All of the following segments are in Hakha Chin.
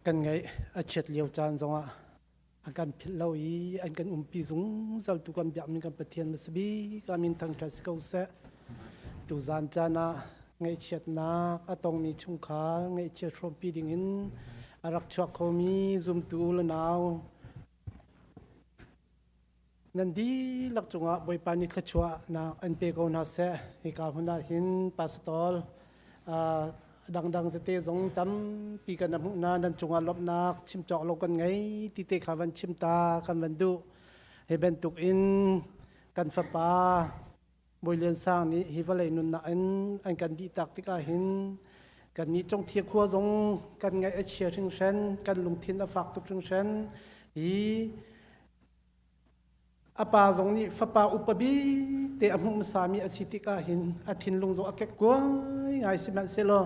Kan ngaih a chiat lio caan zongah an kan philh lo i an kan umpi zungzal tu kan biakmi kan Pathian hmasabik amin thangṭhat si ko seh. Tuzaan caan ah ngaihchiatnak a tongmi chungkhar ngaihchiat hrawmpi dingin a rak chuak khomi zumtu le nau nan dihlak cungah Bawipa nih thluachuahnak an pe ko hna seh. Hika hmun ah hin pastor dangdang tete zong tampi kan hmuh hna. Nan cungah lawmhnak chim cawk lo kan ngei ti te kha van chim ta kan van duh. Hi bantuk in kan fapa Bawi Lian Sang nih hi vawlei nunnak in an kan dih tak tikah hin kannih Congthia khua zong kan ngaih a chia hringhran, kan lungthin a fak tuk hringhran. Hi a pa zong nih fapa upa bik te a hmuh hmasami a si tikah hin a thinlung zong a kekkuai ngai. Sihmanhsehlaw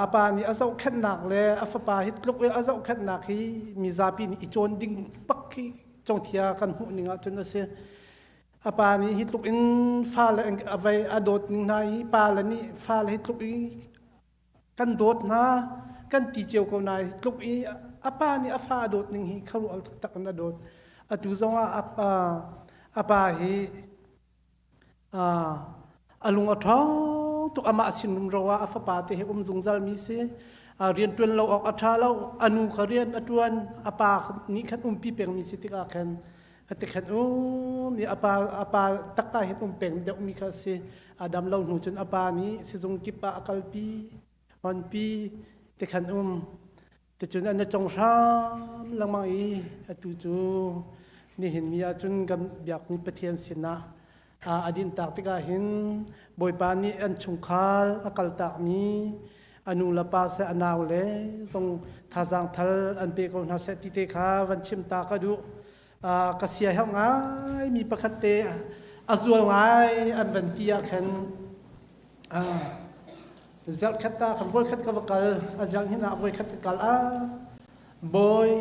a pa nih a zohkhenhnak le a fapa hi tluk i a zohkhenhnak hi mizapi nih i cawn ding bak khi Congthia kan hmuh ning ahcun a si. A pa nih hi tluk in fale a vei a dawt ning hna i pale nih fale hi tluk i kan dawt hna kan ti cio ko na hi tluk i a pa nih a fa a dawt ning hi khuaruah taktak in a dawt. Atu zong ah a pa hi a lung a ṭhawng tuk. Amah sin rumro ah a fapa te he um zungzal mi si. Rian ṭuan lo awk a ṭha lo. A nu kha rian a ṭuan, a pa nih khan umpi peng mi si tikah khan ati khan um i a pa takka hin um peng deuh mi kha a si. A dam lo hnu cun a pa nih sizung kip ah a kalpi honpi ti khan um ticun an cong hram lengmang i atu cu nihin mi ah cun kan biakmi Pathian sinah a din tak tikah hin Bawipa nih an chungkhar a kaltak mi a nu le pa seh, a nau le zong thazaang thal an pe ko hna seh ti te kha van chim ta ka duh. Ka sia herh ngai mi pakhat te a zual ngai an van ti ah khan zarh khat ah khan voi khat ka va kal. A ziang hin ah voi khat ka kal ah, "Bawi,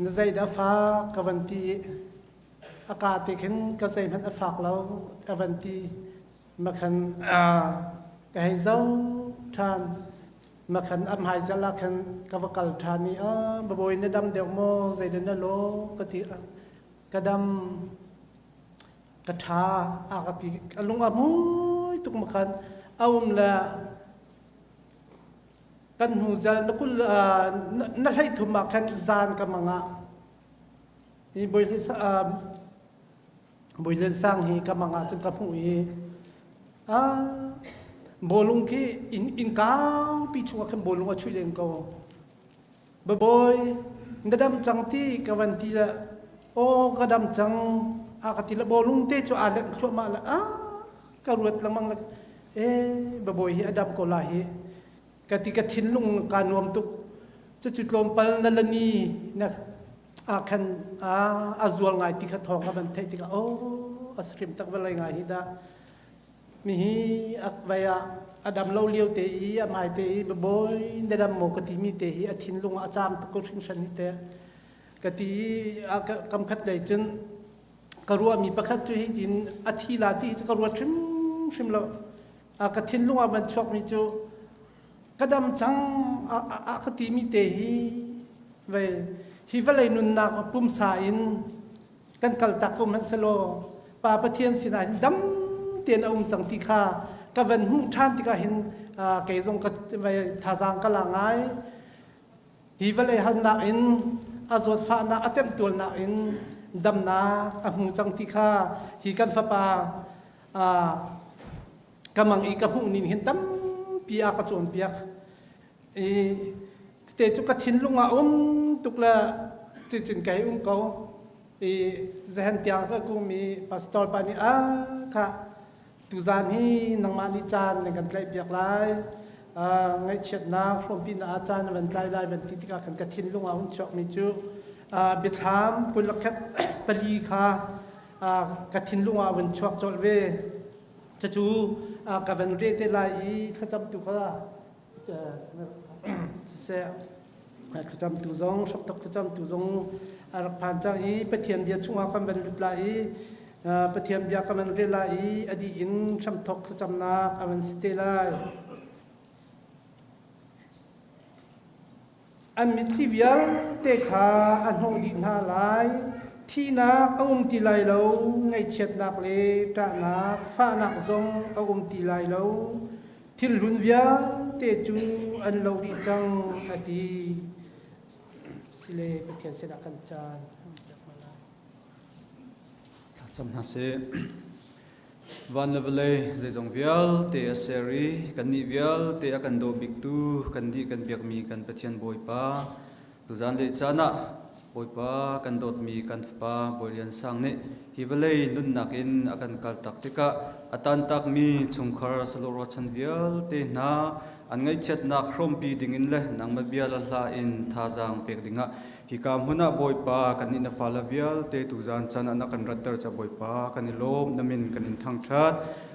na zei dah fak?" ka van ti. A ka te khin, "Ka zeihmanh a fak lo," a van ti. Makhan ka hei zoh ṭhan. Makhan a hmai zal ah khan ka va kal ṭhan i, "Babawi, na dam deuh maw? Zeidah na law?" ka ti. "Ka dam, ka ṭha," a ka ti. A lung a hmui tuk. Makhan a um le kan hnu zal na kul na 13 ah khan zan ka mang ah i Bawi Lian Sang hi ka mang ah cun ka hmuh i bawlung khi inn kaupi chungah khan bawlung a chuih len ko. "Babawi, na dam cang ti?" ka van ti le, "Aw, ka dam cang," a ka ti le bawlung te cu aa lengh thluahmah le a ka ruat lengmang le, ee, babawi hi a dam ko lai hi ka ti. Ka thinlung kaa nuam tuk. Cucu tlawmpal na lani na ah khan a zual ngai ti kha thawng ka van theih tikah, oh, a hrim tak velai ngai hi dah. Mi hi a vai ah a dam lo lio te i a hmai te i, "Babawi, na dam maw?" ka ti mi te hi a thinlung ah a caam tuk ko hringhran hi te ka ti i kam khat lei cun ka ruah mi pakhat cu hi tin a thi la ti hi cu ka ruat hrimhrim lo. Ka thinlung ah van chuak mi cu ka dam cang a ka ti mi te hi vei hi vawlei nunnak pumsa in kan kaltak ko hmanh selaw Pa Pathian sinah hin dam tein a um cang ti kha ka van hmuh ṭhan tikah hin kei zong ka vei thazaang ka la ngai. Hi vawlei harnak in a zawtfahnak a temtualnak in damnak a hmu cang ti kha hi kan fapa ka mang i ka hmuh ning hin tampi a ka cawnpiak i te cu ka thinlung ah um tuk le cucun kai um ko i zehen tiang ka kum i pastor pa nih, "A kha tuzaan hi nangmah nih caan nan kan tlaih piak lai, ngaihchiatnak hrawmpinak ah caan na van tlai lai," van ti tikah khan ka thinlung ah hun chuakmi cu Biathlam 24 kha ka thinlung ah vun chuak colh ve. Cucu ka van re te lai i thlacamtu kha siseh, thlacamtu zong hraptok thlacamtu zong a rak phan cang i Pathian bia chungah kan van lut lai i Pathian bia kan van rel lai i a dih in hramthok thlacamnak a van si te lai. An mitthli vialte kha a hnawh dih hna lai. Thihnak a um ti lai lo, ngaihchiatnak le ṭahnak, fahnak zong a um ti lai lo. Thil hlun vialte cu an lo dih cang, a ti. Sile Pathian sinah kan caan. Thlacam hna sih. Van le vawlei zeizong vialte a ser i kannih vialte a kan daw biktu kan dih kan biakmi kan Pathian Bawipa tuzan le caan ah Bawipa kan dawtmi kan Fapa Bawi Lian Sang nih hi vawlei nunnak in a kan kaltak tikah a tantakmi chungkhar salawh ruahchan vialte hna an ngaihchiatnak hrawmpi dingin le nangmah bia le hla in thazaang pek dingah Hika hmun ah Bawipa kannih na fale vialte tuzan caan ah na kan ratter ca Bawipa kan i lawm na min kan in thangṭhat.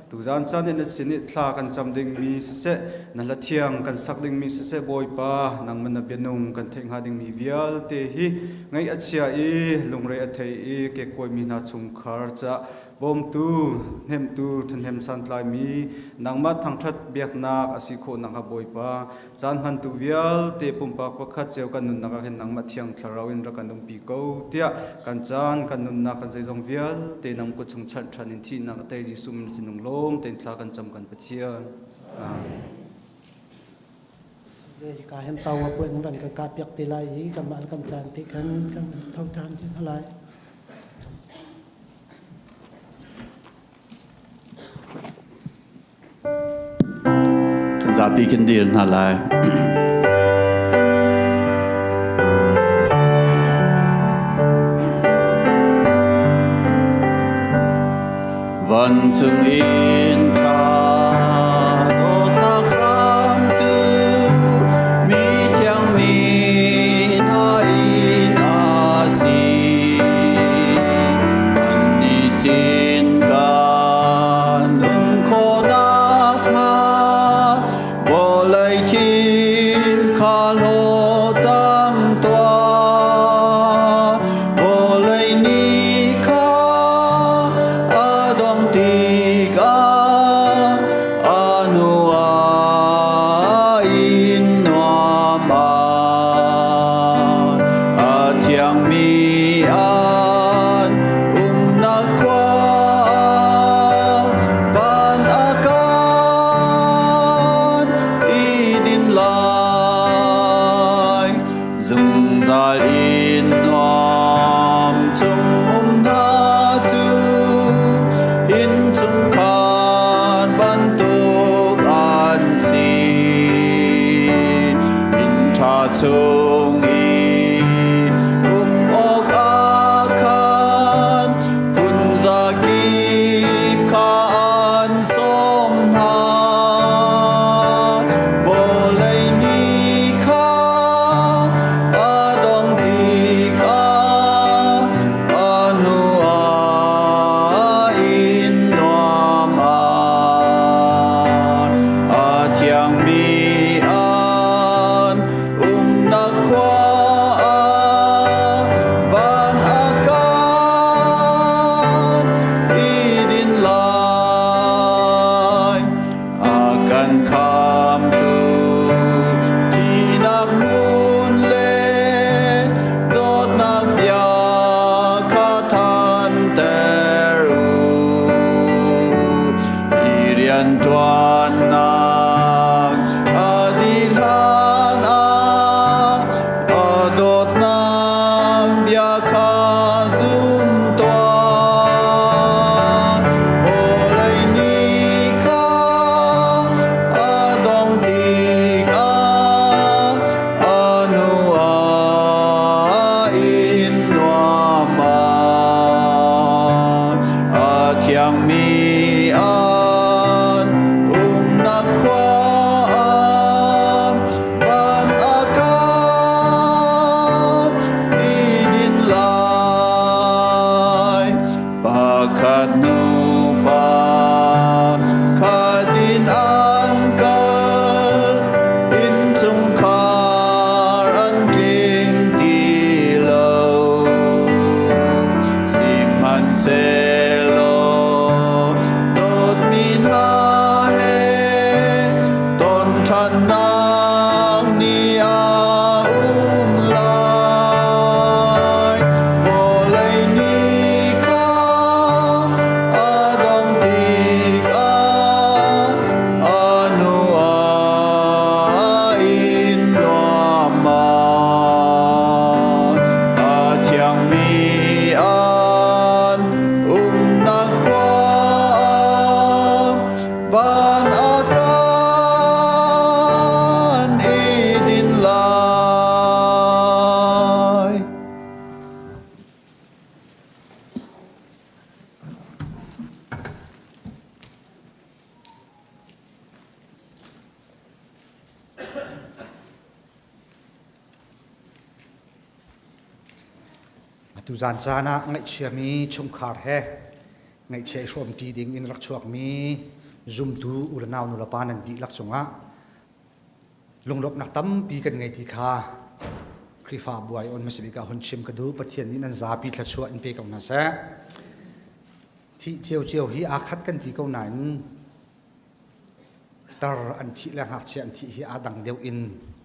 Tuzan caan in na sin i thla kan cam dingmi siseh na hla thiang kan sak dingmi siseh Bawipa nangmah na bianung kan theih hnga dingmi vialte hi ngaih a chia i lungre a thei i kekkuaimi hna chungkhar ca Bawmtu, hnemtu, ṭhahnem santlaimi nangmah thangṭhat biaknak a si khawh nakhnga Bawipa, caan hmantu vialte pumpak pakhat cio kan nunnak ah hin nangmah Thiang Thlarau in rak kan umpi ko tiah kan caan, kan nunnak, kan zeizong vialte nang kut chung chanh ṭhan in thihnak a tei Jesuh min sinung lawm tein thla kan cam kan Pathian. Amen. Hika hin pau a puan van kan kah piak te lai i kanmah kan caan te khan kan tho ṭhan te hna lai. Kan zapi kan dir hna lai. Vancung in ṭha dawtnak ram cu mi thiang mi hna in a si. Annih sin kan um khawh nakhnga vawlei thil kha hlaw cang tuah. Vawlei ni kha a dong tikah. Atu zan caan ah ngaihchiami chungkhar he ngaihchia i hrawmṭi ding in rak chuakmi zumtu u le nau nulepa nan dihlak cungah lunglawmhnak tampi kan ngei ti kha Khrihfabu ai on hmasa bik ah hun chim ka duh. Pathian nih nan zapi thluachuah in pe ko hna seh. Thih ciocio hi aa khat kan ti ko nain tar an thih le ngakchia an thih hi aa dang deuh in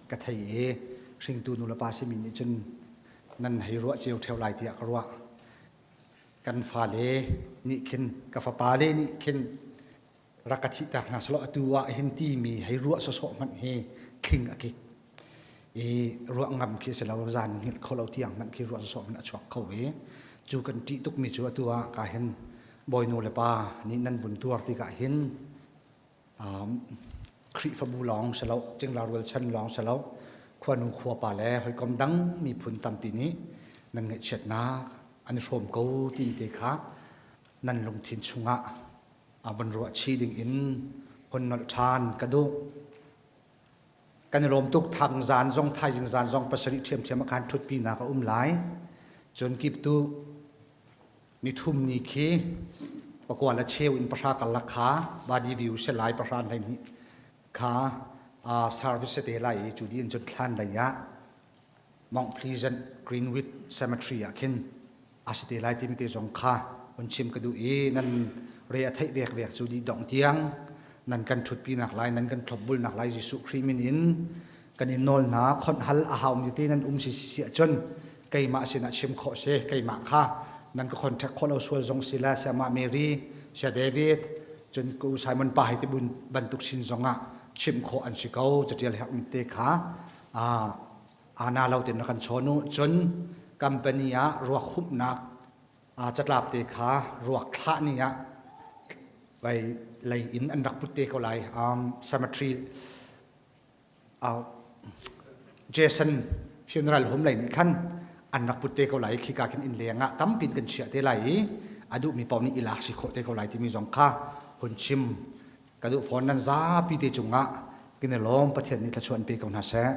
ka thei i hringtu nulepa simi nih cun nan hei ruah cio ṭheo lai tiah ka ruah. Kan fale nih khin ka fapale nih khin rak ka thihtak hna selaw atu ah hin timi hei ruah sawsawh hmanh hi thling a kik i ruah ngam khi si lo zan hngilh kho lo tiang hmanh khi ruah sawsawh hmanh a chuak kho i cu kan ṭih tukmi cu atu ah ka hin bawinu le pa nih nan vun tuar tikah hin Khrihfabu lawng si lo cingla rualchan lawng si lo khuanu khuapa le hawikom dang miphun tampi nih nan ngaihchiatnak an i hrawm ko timi te kha nan lungthin chungah a von ruah chih ding in hun nolh ṭhan ka duh. Kan i lawm tuk thang zan zong thaizing zan zong pasarih ṭhiamṭhiam a khan ṭhutpinak a um lai. Cun kiptu nithum ni khi pakua le cheu in pahra karlak kha body view se lai pahra hleihnih kha service te lai i cu di in cun thlan lei ah Mount Pleasant Greenwood Cemetery ah khin a si te lai timi te zong kha hun chim ka duh i nan re a theih vek vek cu dih dongh tiang nan kan ṭhutpi nak lai nan kan thlopbul nak lai Jesuh Khrih min in kan in nawl hna khonh hal a haumi te nan um si si ahcun keimah sinah chim khawh si keimah kha nan ka contact khawh lo sual zong si la siamah Mary sia David cun ku Simon pa hei ti bantuk sin zongah chim khawh an si ko catial herhmi te kha ana lo ten na kan chawn u cun company ah ruak humhnak catlap te kha ruak thlah ni ah vai lei in an rak put te ko lai cemetery Jason funeral home lei nih khan an rak put te ko lai khika khin inn leng ah tampin kan chiah te lai i a duhmi paoh nih i lak si khawh te ko lai timi zong kha hun chim ka duh fawn nan zapi te cungah kan i lawm Pathian nih thluachuah in pe ko hna seh.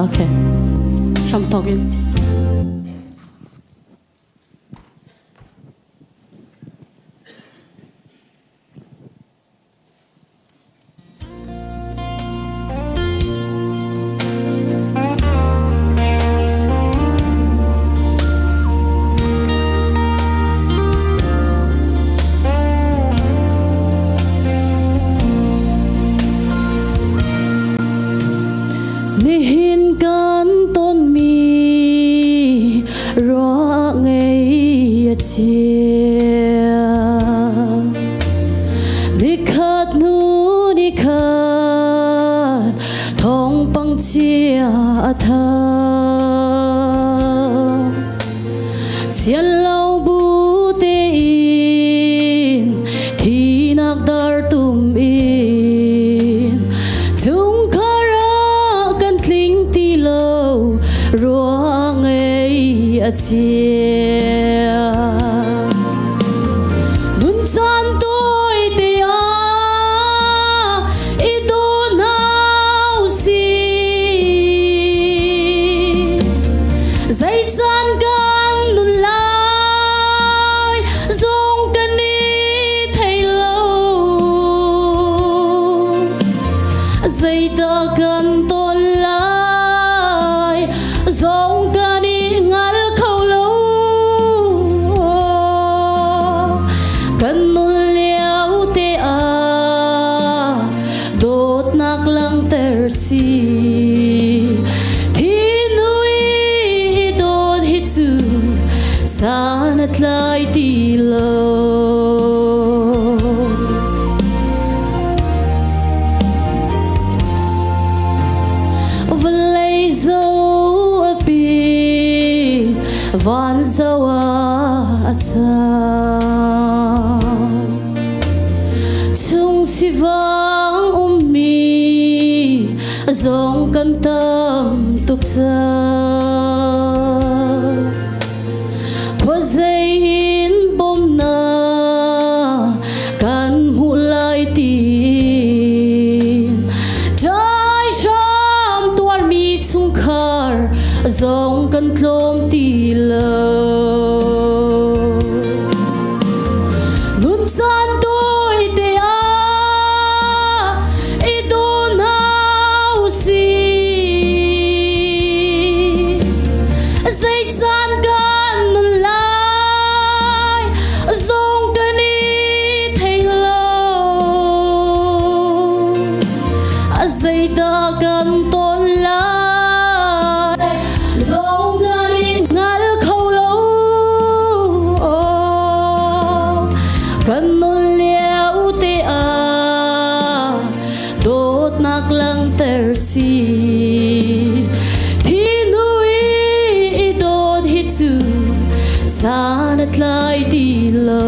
Okay. Hramthawk in. Nihin kan tonmi ruah ngei a chia. Nikhat hnu nikhat thawngpang chia a thang. Sian lo bu tein thinak dar tum in chungkhar ah kan tling ti lo ruang ei a chia. Nun caan tawi te ah i daw hna usih. Zei caan kan nun lai zong kan i thei lo. Zeidah kan ton lai zong kan i hngal kho lo. Kan nun lio te ah dawtnak langhter si. Thinu i dawt hi cu san a tlai ti lo. Vawlei zo a pit, van zo ah a sang. Chung sivang ummi zong kan tam tuk cang. Khuazei in bawmhnak kan hmuh lai tiin ṭai hram tuarmi chungkhar zong kan tlawm ti lo. Nun caan tawi te ah i daw hna usih. Zeican kan nun lai zong kan i thei lo. Zeidah kan ton lai zong kan i hngal kho lo. Kan nun lio te ah dawtnak langhter si. Thinu i dawt hi cu san a tlai ti lo.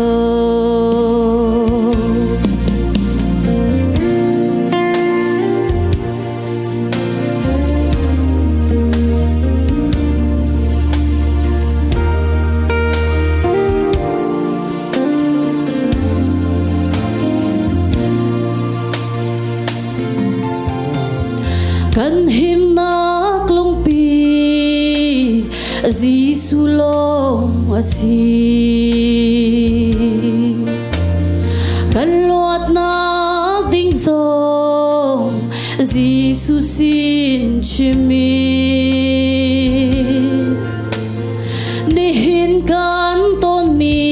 Kan himnak lungpi Jesuh lawng a si. Kan luatnak ding zong Jesuh sin chimi. Nihin kan tonmi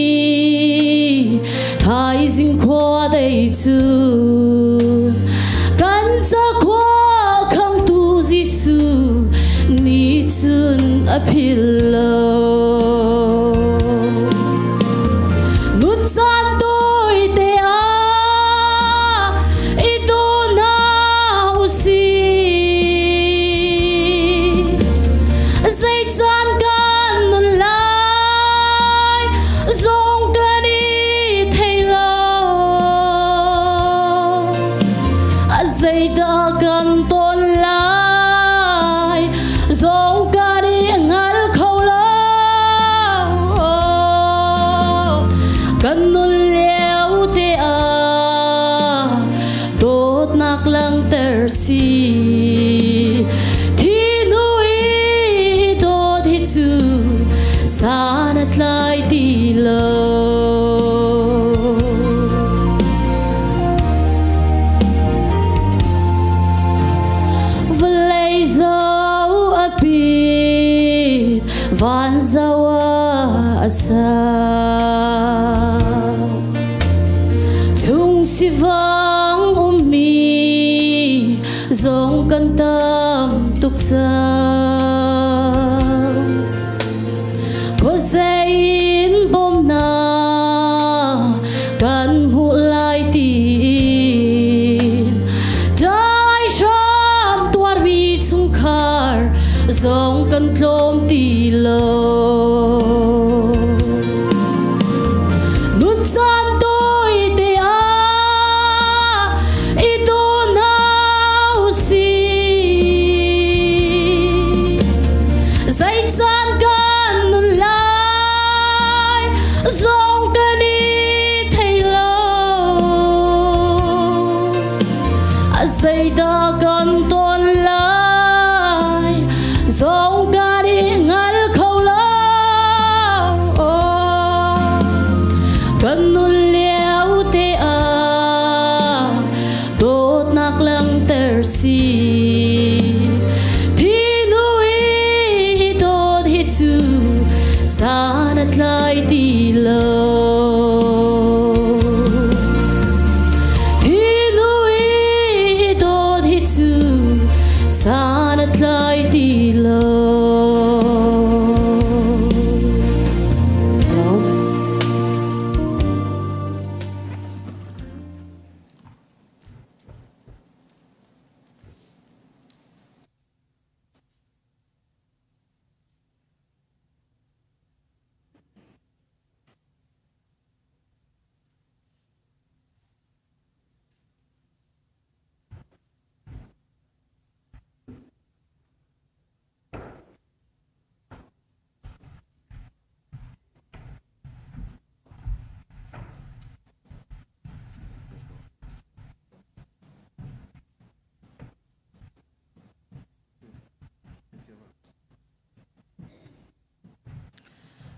thaizing khua dei cu kan ca khua khangtu Jesuh nih cun a philh lo. Nun caan tawi te ah i daw hna usih. Zeican kan nun lai zong kan i thei lo. Zeidah kan ton lai zong kan i hngal kho lo. Kan nun lio te ah dawtnak langhter si. Thinu i dawt hi cu san a tlai ti lo. Vawlei zo a pit, van zo a sa. Chung sivang ummi zong kan tam tuk cang. Khuazei in bawmhnak kan hmuh lai tiin dai hram tuarmi chungkhar zong kan tlawm ti lo. Nun caan tawi te ah i daw hna usih. Zeican kan nun lai zong kan i thei lo. Zeidah kan ton lai zong kan i hngal kho lo. Kan nun lio te ah dawtnak langhter si.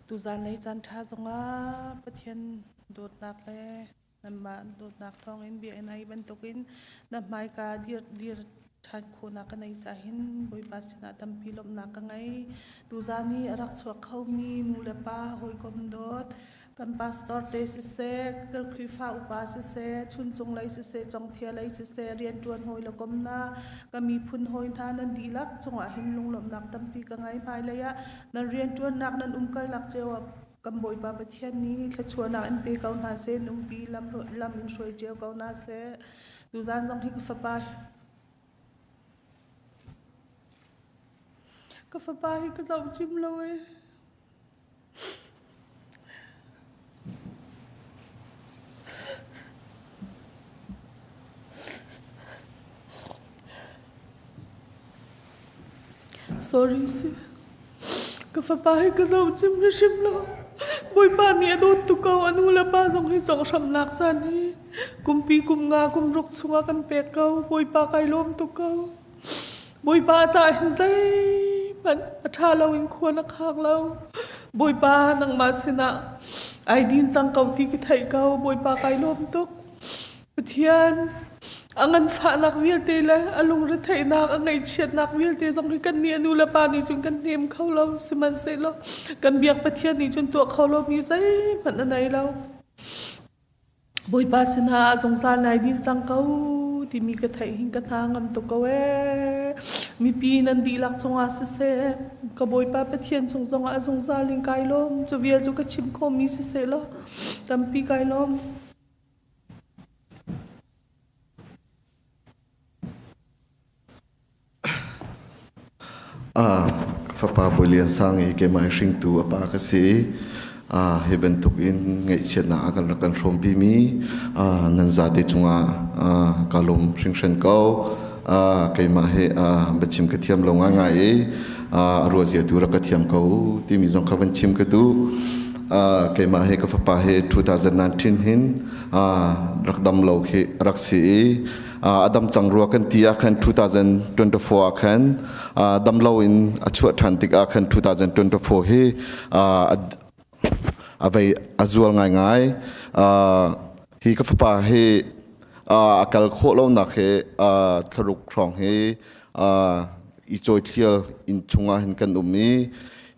Tuzan lei caan ṭha zongah Pathian dawtnak le nanmah dawtnak thawngin biakinn ai bantukin na hmaika dir dir ṭhan khawhnak ka neih caah hin Bawipa sinah tampi lawmhnak ka ngei. Tuzan i a rak chuak khomi nu le pa hawikom dawt kan pastor te siseh, kan Khrihfa upa siseh, chuncung lei siseh, congthia lei siseh, rianṭuan hawi le komna, ka miphun hawi hna nan dihlak cungah hin lunglawmhnak tampi ka ngei. Hmailei ah nan rianṭuannak nan umkalnak cio ah kan Bawipa Pathian nih thluachuahnak in pe ko hna seh, nungpi lam, lam in hruai cio ko hna seh. Tuzan zong hi ka fapa ka fapa hi ka zoh cim lo ee. Sorry si. Ka fapa hi ka zoh cim hrim lo. Bawipa nih a dawt tuk ko. A nu le pa zong hi conghramnak caan hi kumpi kum nga kum ruk chungah kan pek ko. Bawipa kai lawm tuk ko. Bawipa caah hin zeihmanh a ṭha loin khua na khak lo. Bawipa nangmah sinah ai din cang ko ti ka theih ko. Bawipa kai lawm tuk. Pathian a nganfahnak vialte le a lungretheihnak, a ngaihchiatnak vialte zong hi kannih a nu le pa nih cun kan hnem kho lo. Sihmanhsehlaw kan biak Pathian nih cun tuah kho lomi zeihmanh a nei lo. Bawipa sinah zungzal nai din cang ko timi ka theih hin ka hna ngam tuk ko ee. Mipi nan dihlak cungah siseh, ka Bawipa Pathian cung zongah zungzal in kai lawm. Cu vial cu ka chim khawhmi siseh law tampi kai lawm. Fapa Bawi Lian Sang i keimah hringtu a pa ka si i hi bantuk in ngaihchiatnak a kan rak kan hrawmpimi nan zate cungah ka lawm hringhran ko. Keimah hi biachim ka thiam lo ngaingai i a ruahzia tu rak ka thiam ko timi zong kha van chim ka duh. Keimah hi ka fapa hi 2019 hin rak dam lo khi rak si i a dam cang rua kan ti ah khan 2024 ah khan dam lo in a chuah ṭhan tik ah khan 2024 hi a vei a zual ngaingai. Hi ka fapa hi a kal khawh lonak hi thlaruk hrawng hi i cawithlial inn chungah hin kan um i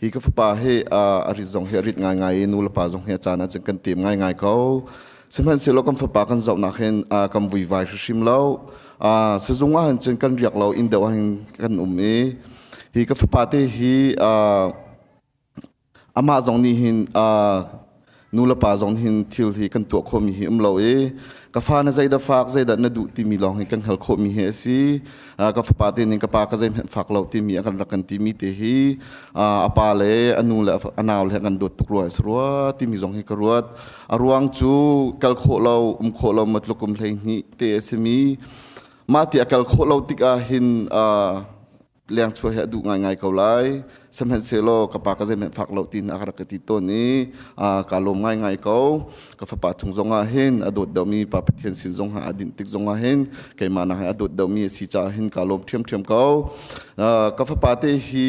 hi ka fapa hi a rit zong hi a rit ngaingai i nu le pa zong hi a caan ah cun kan tem ngaingai ko. Sihmanhsehlaw kan fapa kan zohnak hin kan vuivai hrimhrim lo. Sizung ah hin cun kan riak lo, inn deuh ah hin kan um i hi ka fapa te hi amah zong nih hin nu le pa zong hin thil hi kan tuah khawhmi hi um lo i ka fa na zeidah fak zeidah na duh timi lawng hi kan hal khawhmi hi a si. Ka fapa te nih ka pa ka zeihmanh fak lo timi a kan rak kan timi te hi a pa le a nu le a nau le kan dawt tuk rua a si rua timi zong hi ka ruat. A ruang cu kal khawh lo, um khawh lo matluk kum 12 te a simi mah ti a kal khawh lo tikah hin leng chuah hi a duh ngaingai ko lai. Sihmanhsehlaw ka pa ka zeihmanh fak lo tiin a rak ka ti tawn i ka lawm ngaingai ko. Ka fapa chung zongah hin a dawt deuhmi Pa Pathian sin zongah a dinh tik zongah hin keimah nak hi a dawt deuhmi a si caah hin ka lawm ṭhiamṭhiam ko. Ka fapa te hi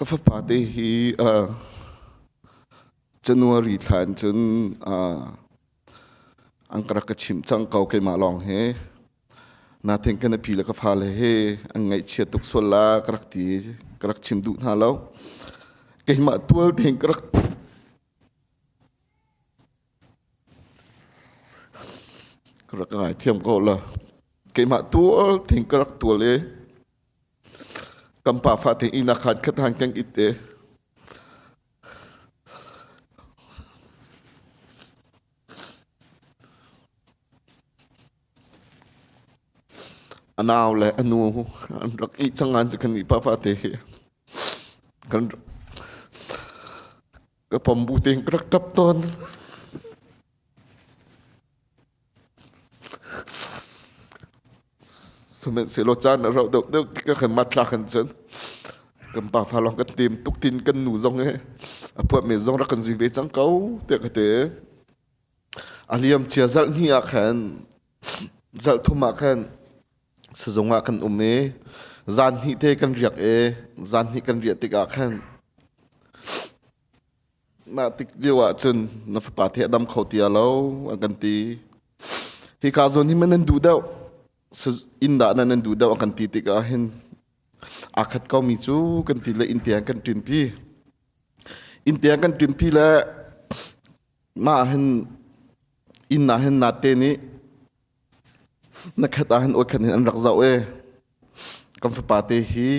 Ka fapa te hi January thla in cun an ka rak ka chimh cang ko keimah lawng hi. Natin ka nupi le ka fale hi an ngaihchia tuk sual la ka rak ti ka rak chim duh hna lo. Keimah tual tein ka rak Ka rak ngaithiam ko la. Keimah tual thing ka rak tual i kan pa fa thing inn ah khan khat han kan it i a nau le a nu an rak ih cang an cu kan nih pa fa te hi kan Ka pom bu tein ka rak ṭap tawn. Sihmanhsehlaw caan a rauh deuhdeuh tikah khan matla khan cun. Kan pa fa lawng kan tim tuk tin kan nu zong he a phuah me zong rak kan zui ve cang ko tiah ka ti. A liam cia zalh hnih ah khan zalh thum ah khan sizung ah kan um i zan hnih te kan riak i zan hnih kan riah tikah khan mah tik lio ah cun na fapa the a dam kho tia lo an kan ti. Hika zawn hi man nan duh deuh inn dah nan nan duh deuh an kan ti tikah hin aa khat ko mi cu kan ti le inn tiang kan ṭinpi. Inn tiang kan ṭinpi le mah hin inn ah hin nate nih na khat ah hin awikhat hin an rak zoh i kan fapa te hi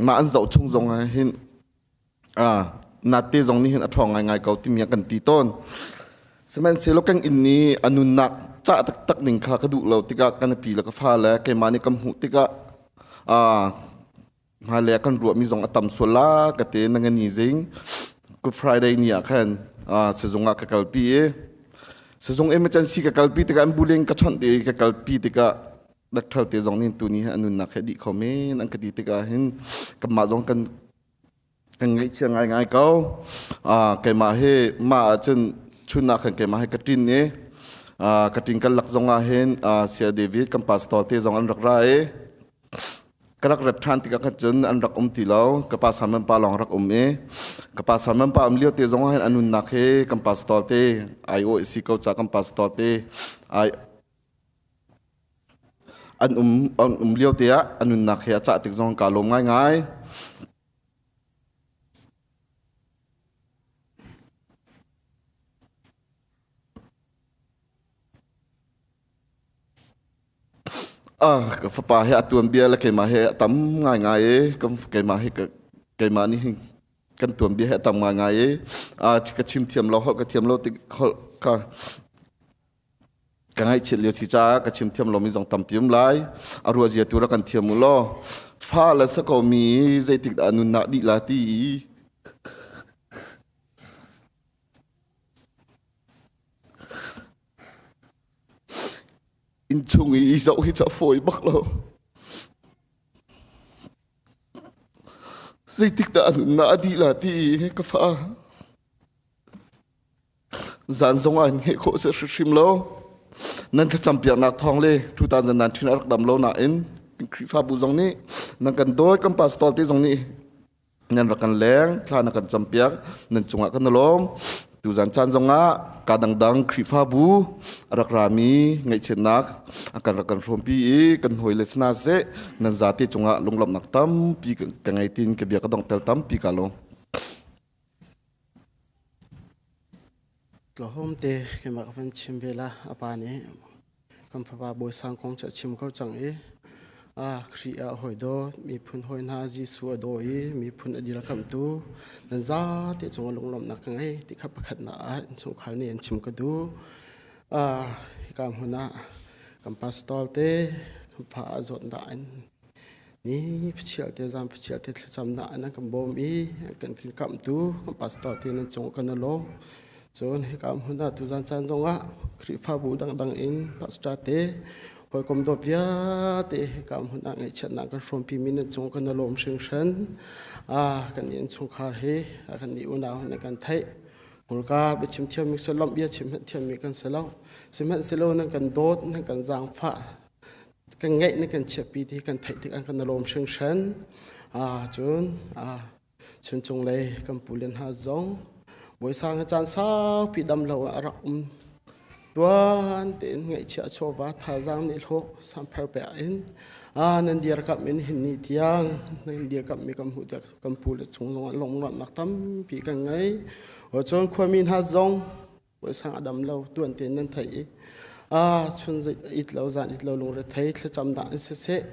mah an zoh chung zong ah hin nate zong nih hin a ṭhawng ngaingai ko timi a kan ti tawn. Sihmanhsehlaw kan inn nih a nunnak cah taktak ning kha ka duh lo tikah ka nupi le ka fale keimah nih kan hmuh tikah hmailei ah kan ruahmi zong a tam sual la ka ti na ngani zing Good Friday ni ah khan sizung ah ka kalpi i sizung emergency ka kalpi tikah an buling ka chawnh ti ka kalpi tikah doctor te zong nih tuni hi a nunnak he dih kho men an ka ti tikah hin kanmah zong kan kan ngaihchia ngaingai ko. Keimah hi mah ahcun chun ah khan keimah hi ka ṭin i ka ṭin kan lak zong ah hin Saya David kan pastor te zong an rak ra i ka rak rat ṭhan tikah khan cun an rak um ti lo. Ka pa Simon pa lawng rak um i ka pa Simon pa um lio te zong ah hin a nunnak hi kan pastor te ai aw si ko ca kan pastor te ai an um an um lio te ah a nunnak he a cah tik zong ka lawm ngaingai. Ah, ka fapa he a tuanbia le keimah he a tam ngaingai i keimah hi keimah nih hin kan tuanbia he a tam ngaingai i ah, ka chim thiam lo holh ka thiam lo tik holh ka Ka ngaihchiat lio si caah ka chim thiam lomi zong tampi um lai. A ruah zia tu rak kan thiam u law. Fa le sa ko mi zeitik dah nunnak dih la ti i innchung i i zoh hi cu a fawi bak lo. Zeitik dah a nunnak a dih la ti i ka fa. Zan zong ah hngeh khawh si hrimhrim lo. Nan thlacam piaknak thawng le tutan zan nan thin a rak dam lo nain Khrihfabu zong nih nan kan dawt kan pastor te zong nih nan rak kan leng thla na kan campiak nan cungah kan lawm tuzan caan zongah ka dangdang Khrihfabu a rak rami ngaihchiatnak a kan rak kan hrawmpi i kan hawi le sina seh nan zate cungah lunglawmhnak tampi ka ngei tin ka bia ka dongtel tampi ka lawm. Tlawhawm te keimah ka van chim ve la. A pa nih kan fapa Bawi Sang kong cu a chim ko cang i a Khrih ah hawi dawt miphun hawi hna Jesuh a daw i miphun a dirkamhtu nan zate cungah lunglawmhnak ka ngei ti kha pakhatnak ah innchungkhar nih an chim ka duh. Hika hmun ah kan pastor te kan fa a zawtnak in Ni fachial te zan fachial te thlacamnak an kan bawm i kan kamhtu kan pastor te nan cung kan i lawm. Cun hika hmun ah tuzan caan zongah Khrihfabu dangdang in pastor te hawikom dawt vialte hika hmun ah ngaihchiatnak kan hrawmpi mi nan cung kan i lawm hringhran. Ah kan nih innchungkhar hi kan nih unau nan kan theih. Hmurka biachim thiammi si lawmh bia chim thiammi kan si lo. Sihmanhsehlaw nan kan dawt, nan kan zaangfah, kan ngeih na kan chiahpi ti kan theih tik an kan lawm hringhran cun chuncung lei kan pu le hna zong bawisang hi caan saupi dam lo ah a rak um tuan tein ngaihchiah chawva thazaang nih hlawh samphar pe in nan dirkamh in hin ni tiang nan dirkamh mi kan hmuh tiah kan pu le chung zong ah lungruamnak tampi kan ngei cun khuami hna zong Puaisang a dam lo tuan tein nan theih i chun it lo zan it lo lungre thei thlacam dah an siseh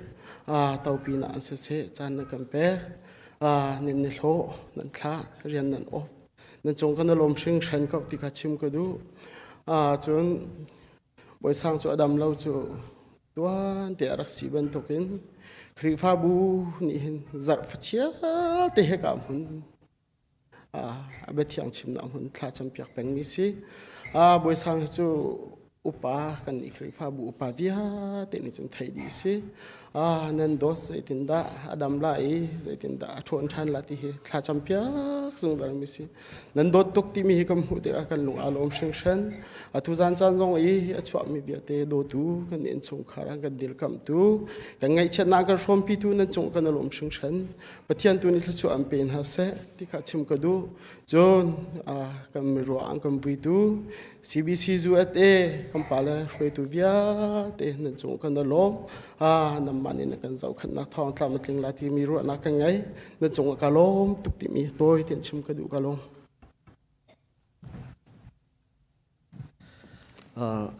topi na an siseh caan nan kan pek nan ni hlawh nan thla rian nan off nan cung kan lawm hringhran ko ti kha chim ka duh cun Bawisang cu a dam lo cu tuan te a rak si bantukin Khrihfabu nih hin zarh fachia te he ka hmun a biathiang chimnak hmun thla campiak pengmi si. Bawisang hi cu Upa kan i Khrihfabu upa vialte nih cun theih dih si. Ah, nan dawt zeitindah a dam la i zeitindah a ṭhawn ṭhan la ti hi thlacam piak zungzal mi si. Nan dawt tuk timi hi kan hmuh tikah kan lung aa lawm hringhran. Atu zan caan zong i a chuahmi vialte dawtu kan innchungkhar an kan dirkamhtu kan ngaihchiatnak kan hrawmpitu nan cung kan i lawm hringhran. Pathian tu nih thluachuah an pe hna seh ti kha chim ka duh. Cun kan miruah an kan vuitu CBC USA kan pale hruaitu vialte nan cung kan i lawm. Nanmah nih na kan zohkhenhnak thawng tlam a tling la timi ruahnak kan ngei. Na cung ah ka lawm tuk timi tawi tein chim ka duh ka lawm.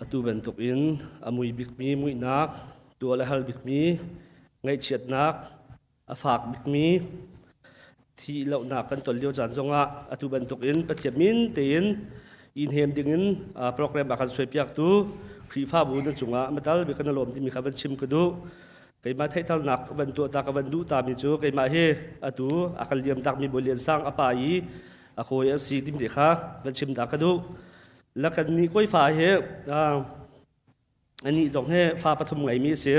Atu bantuk in a mui bikmi muihnak, tuah le hal bikmi ngaihchiatnak, a fak bikmi thih lohnak kan ton lio caan zongah atu bantuk in Pathian min tein i hnem dingin program a kan suaipiaktu Khrihfabu na cungah metal bik kan lawm timi kha van chim ka duh. Keimah theihtalnak van tuah ta ka van duh ta mi cu keimah hi atu a kan liam takmi Bawi Lian Sang a pa i a kawi a si timi te kha van chim ta ka duh. La kan nih kawifa hi anih zong hi fa pathum ngeimi a si.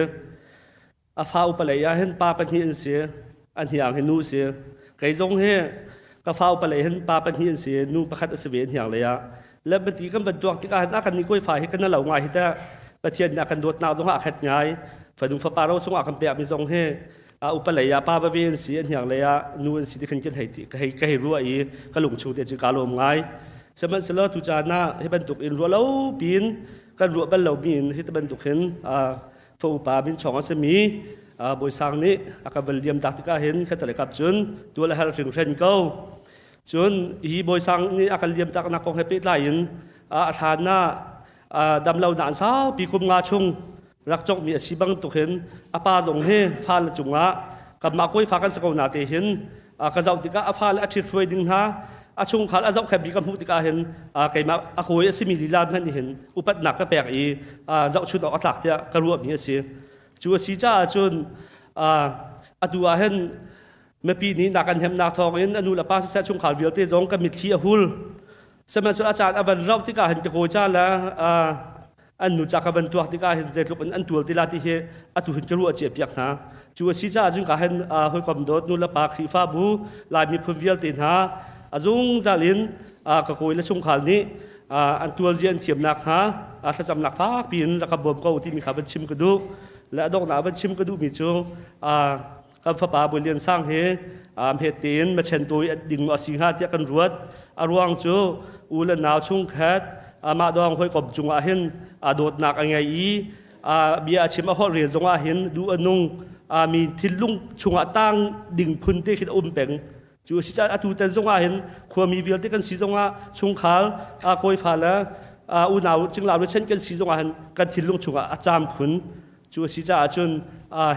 A fa upa lei ah hin pa pahnih an si. A hniang hi nu a si. Kei zong hi ka fa upa lei hin pa pahnih an si. Nu pakhat a si ve hniang lei ah. Le pati kan van tuak tikah hin a kan nih kawi fa hi kan lo ngai hi teh. Pathian nih a kan dawtnak zong ah a khat ngai. Fanu fapa ro chungah kan pekmi zong hi a upa lei ah pa vave an si, a hniang lei ah nu an si ti khin kan hei ka hei ka hei ruah i ka lung chung te cu kaa lawm ngai. Sihmanhsehlaw tu caan ah hi bantuk in ruah lo piin kan ruah bal lomi in hi bantuk hin fa upa min chong a simi Bawi Sang nih a ka van liam tak tikah hin khatale kap cun tual a har hringhren ko. Cun hi Bawi Sang nih a kan liam taknak kong he pehtlai in a thlan ah damlo nak saupi kum nga chung rak cawkmi a si bang tuk hin a pa zong hi fale cungah kanmah kawi fa kan si ko na te hin ka zoh tikah a fale a ṭhit hruai ding hna a chungkhar a zohkhenh bik ka hmuh tikah hin keimah a kawi a simi lila hmanh nih hin upatnak ka pek i zohchun awk a tlak tiah ka ruahmi a si. Cu a si caah cun atu ah hin mipi nih nak kan hnemnak thawngin a nu le pa siseh chungkhar vialte zong kan mitthli a hul. Sihmanhsehlaw a caan a van rauh tikah hin ka kawi ca le an nu ca ka van tuak tikah hin zeitluk in an tual ti la ti hi atu hin ka ruah cia piak hna. Cu a si caah cun ka hin hawikom dawt nu le pa Khrihfabu Lai miphun vialte hna a zungzal in ka kawi le chungkhar nih an tualzia an thiam nakhnga thlacamnak fakpi in rak ka bawm ko timi kha van chim ka duh. Le a donghnak van chim ka duhmi cu kan fapa Bawi Lian Sang hi hmet tein machen tawi ding a si hnga tiah kan ruat. A ruang cu u le nau chungkhat amah dawng hawikom cungah hin dawtnak a ngei i bia a chim a holh rel zongah hin duh a nung mi thinlung chungah tang ding phun te khin a um peng. Cu a si caah atu tan zongah hin khuami vialte kan si zongah chungkhar kawifa le unau cinglau le chen kan si zongah hin kan thinlung chungah a caam khun. Cu a si caah cun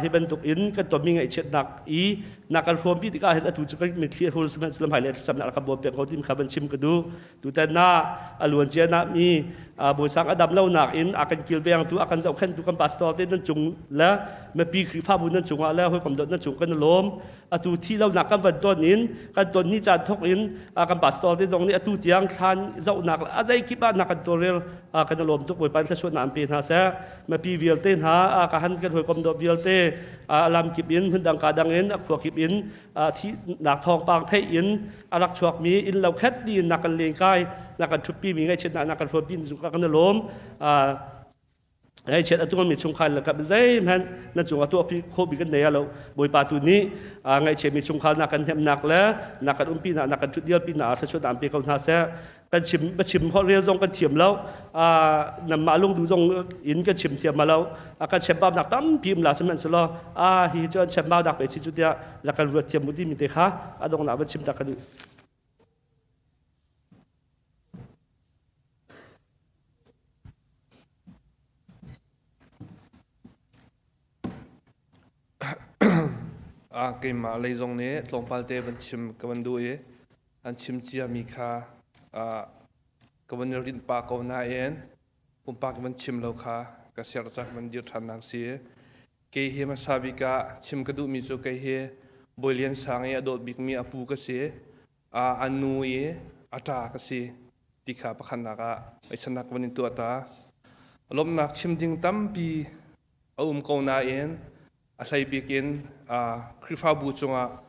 hi bantuk in kan tonmi ngaihchiatnak i nak kan hrawmpi tikah hin atu cu kan mitthli a hul sihmanhsehlaw hmailei thlacamnak rak kan bawm peng ko timi kha van chim ka duh. Tutan ah a luancia na mi Bawisang a dam lonak in a kan kilvengtu a kan zohkhenhtu kan pastor te nan cung le mipi Khrihfabu nan cungah le hawikom dawt nan cung kan i lawm. Atu thi lonak kan van ton in kan ton ni caan thok in kan pastor te zong nih atu tiang thlan zohnak le a zeikip ah nak kan tawlrel kan i lawm tuk Bawipa thluachuahnak an pe hna seh. Mipi vialte hna ka han kan hawikom dawt vialte lam kip in hmundang ka dang in a khua kip in thihnak thawngpang theih in a rak chuakmi inn lo khet dih in na kan lengkai na kan ṭhutpi mi ngaihchiatnak na kan hruaipi zung kan i lawm. Ngaihchiat a tuarmi chungkhar le kap zeihmanh na cungah tuahpi khawh bi kan nei lo. Bawipa tu nih ngaihchiatmi chungkhar na kan hnemhnak le na kan umpi na na kan ṭhutdialpi na thluachuah an pe ko hna seh. Kan chim chim holh rel zong kan thiam lo. Nanmah lungduh zong in kan chim thiam ma lo. Kan chembaunak tampi um la sihmanhsehlaw a hi cu an chembaunak pe chi cu tiah la kan ruat thiam mu timi te kha a donghnak van chim ta ka duh. Keimah lei zong nih tlawmpal te van chim ka van duh i an chim ciami kha ka van i rinh pah ko nain pumpak van chim lo kha ka siarh cak van dir ṭhannak si. Kei hi hmasa bik ah chim ka duhmi cu kei hi Bawi Lian Sang i a dawt bikmi a pu ka si. A nu i a ṭa ka si ti kha pakhatnak ah ngaihchannak ka van in tuah ta. Lawmhnak chim ding tampi a um ko nain a hlei bik in Khrihfabu cungah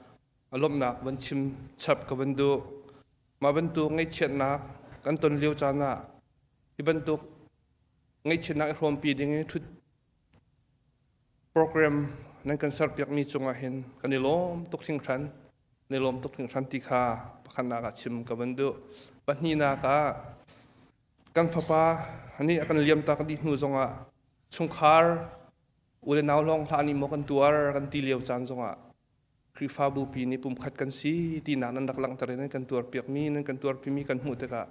lawmhnak van chim chap ka van duh. Mah bantuk ngaihchiatnak kan ton lio caan ah hi bantuk ngaihchiatnak i hrawmpi ding i ṭhut program nan kan serpiakmi cungah hin kan i lawm tuk hringhran. Kan i lawm tuk hringhran ti kha pakhatnak ah chim ka van duh. Pahnihnak ah kan fapa nih a kan liamtak dih hnu zongah chungkhar u le nau lawng hlah nih maw kan tuar kan ti lio caan zongah Khrihfabu pi nih pumkhat kan si tinak nan rak langhter i nan kan tuarpiakmi nan kan tuarpimi kan hmuh tikah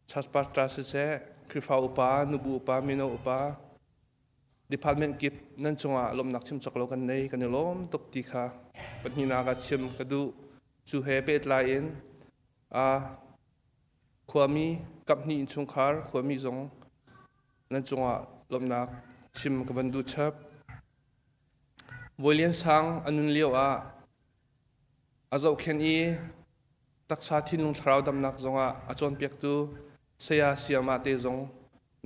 church pastor siseh Khrihfa upa nubu upa mino upa department kip nan cungah lawmhnak chim cawk lo kan nei kan i lawm tuk ti kha pahnihnak ah chim ka duh cu he pehtlai in khuami kaphnih innchungkhar khuami zong nan cungah lawmhnak chim ka van duh chap. Bawi Lian Sang a nun lio ah a zohkhenh i taksa thinlung thlarau damnak zongah a cawnpiaktu saya sayamah te zong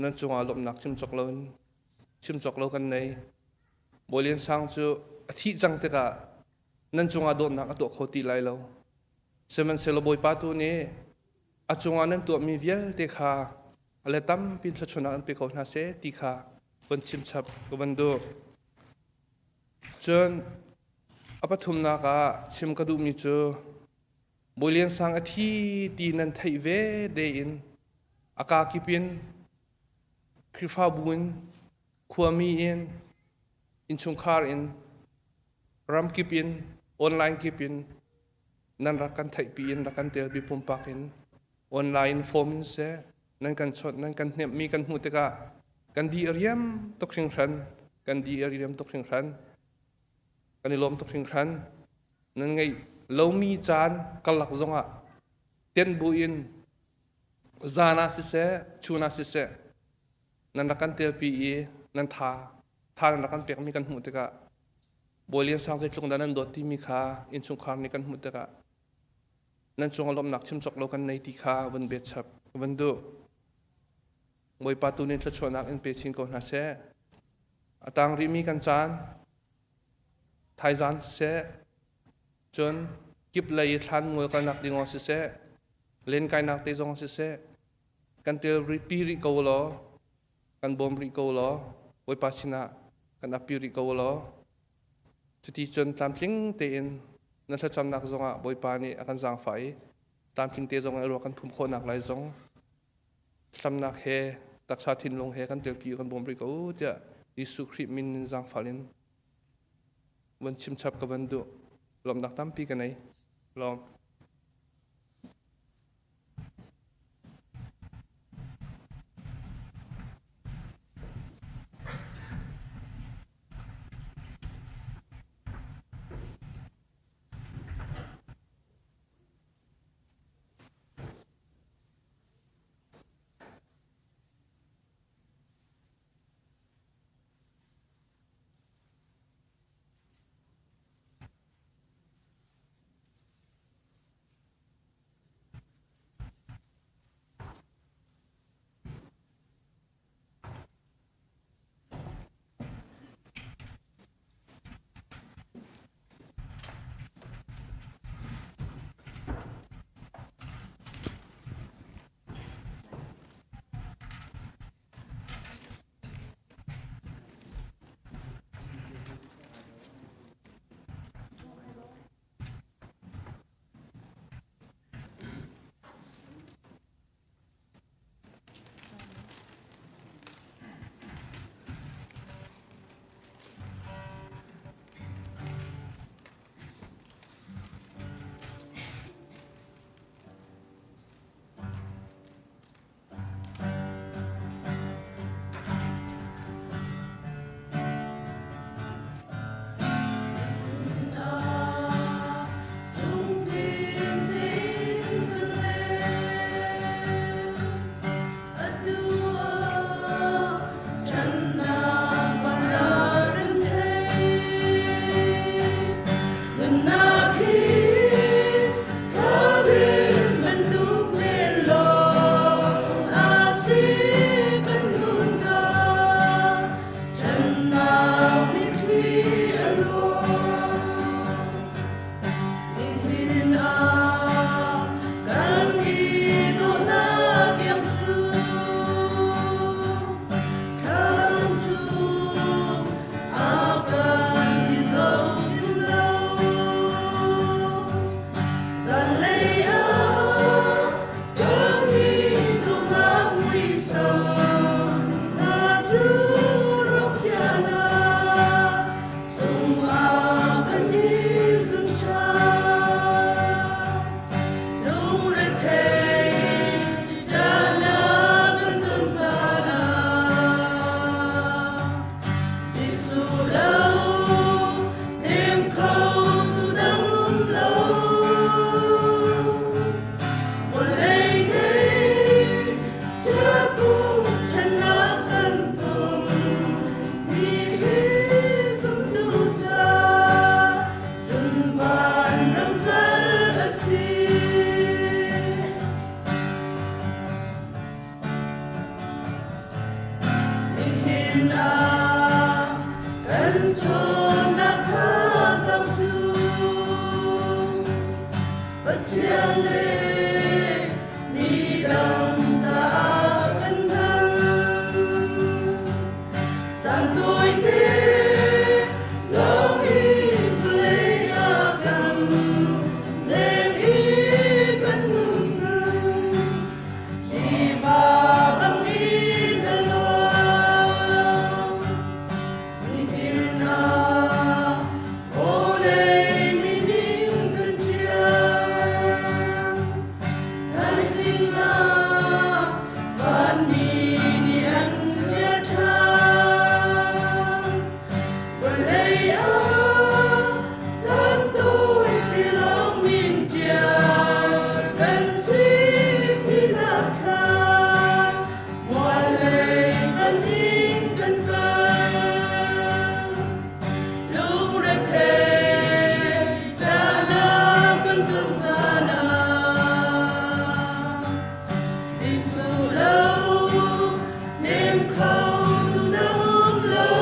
nan cungah lawmhnak chim cawk lo chim cawk lo kan nei. Bawi Lian Sang cu a thih cang tikah nan cungah dawtnak a tuah kho ti lai lo. Sihmanhsehlaw Bawipa tu nih a cungah nan tuahmi vialte kha a le tampi thluachuahnak an pe ko hna seh ti kha von chimchap ka van duh. Cun a pathumnak ah chim ka duhmi cu Bawi Lian Sang a thi ti nan theih ve dein a kaa kip in Khrihfabu in khuami in innchungkhar in ramkip in online kip in nan rak kan theihpi in rak kan telpi pumpak in online form in seh nan kan chawnh nan kan hnemhmi kan hmuh tikah kan di a riam tuk hringhran kan di a riam tuk hringhran kan i lawm tuk hringhran nan ngeih lomi caan karlak zongah tenh bu in zan ah siseh chun ah siseh nan rak kan telpi i nan tha tha nan rak kan pekmi kan hmuh tikah Bawi Lian Sang zeitluk dah nan dawt timi kha innchungkhar nih kan hmuh tikah nan cungah lawmhnak chim cawk lo kan nei ti kha vun bet chap vun duh. Bawipa tu nih thluachuahnak in pe chin ko hna seh. A tang rihmi kan caan thaizan siseh cun kip lei i thlan mual kalnak ding siseh lenkainak te zong siseh kan tel pi rih ko law kan bawm rih ko law Bawipa sinah kan ap rih ko law cuti cun tlamtling tein na thlacamnak zongah Bawipa nih a kan zaangfah i tlamtling te zong in ruak kan phum khawhnak lai zong thlacamnak he taksa thinlung he kan telpi kan bawm rih ko tiah Jesuh Khrih min in zaangfah in van chimchap ka van duh lawmnak tampi ka nei lawm Ṭhawnnak thazaang cu Pathian le midang caah kan hman. Caan tawite lawng i vawlei ah kan leng i kan nun. Tiva bangin a luang. Nihin ah vawlei minin kan ṭial. Thaizing ah vanmi nih an ṭial ṭhan. Vawlei ah caan tawi ti lawng min ṭial kan si tinak khan muallei panh in kan kal. Lungrethei ṭahnak kan tum zan ah Jesuh lo nem kho tu dang um lo.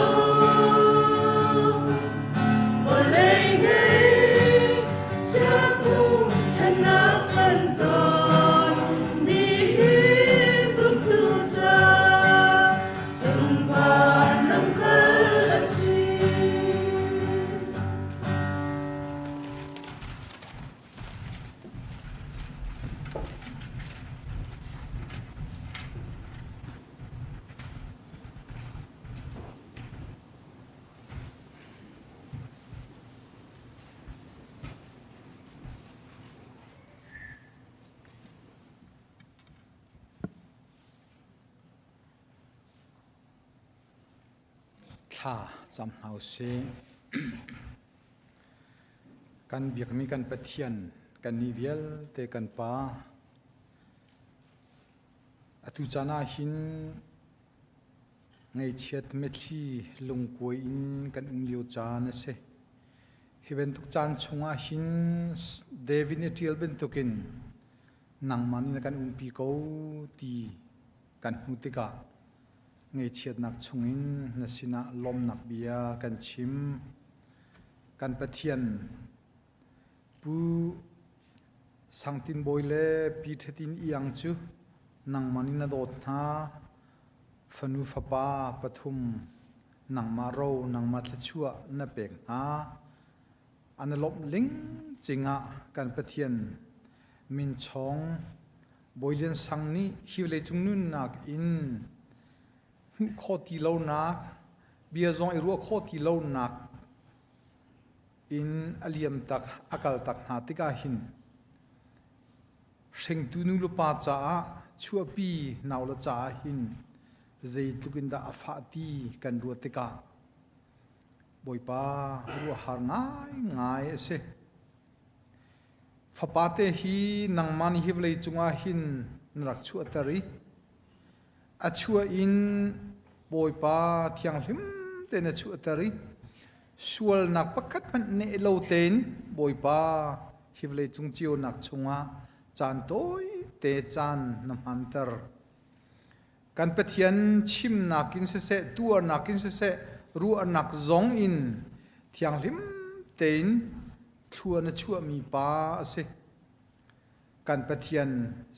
Vawlei ngei chiapum ṭhatnak kan ton mi hi zumtu ca cungvan lamkal a si. Thla cam hna usih. Kan biakmi kan Pathian, kan nih vialte kan Pa, atu caan ah hin Ngaihchiat mitthli lungkuai in kan um lio caan a si. Hi bantuk caan chungah hin David nih ṭial bantukin nangmah nih na kan umpi ko ti kan hmuh tikah ngaihchiatnak chungin na sinah lawmnak bia kan chim. Kan Pathian Pu Sangtin Bawi le Pi Ṭhatin Iang cu nangmah nih na dawt hna. Fanu fapa pathum nangmah ro nangmah thluachuah na pek hna. An i lawmh lingcing ah kan Pathian min chawng Bawi Lian Sang nih hi vawleicung nunnak in hmuh khawh ti lonak, bia zong i ruah khawh ti lonak in a liam tak, a kal tak hna tikah hin Hringtu nu le pa caah chuahpi naule caah hin zeitluk in dah a fah ti kan ruat tikah Bawipa ruahhar ngaingai a si. Fapate hi nangmah nih hi vawlei cungah hin na rak chuahter i a chuah in Bawipa thianghlim tein a chuahter i sualnak pakhat hmanh neh lo tein Bawipa hi vawleicung cionak chungah caan tawite caan na hmanter. Kan Pathian chimnak in siseh, tuarnak in siseh, ruahnak zong in thianghlim tein thlua na chuahmi pa a si. Kan Pathian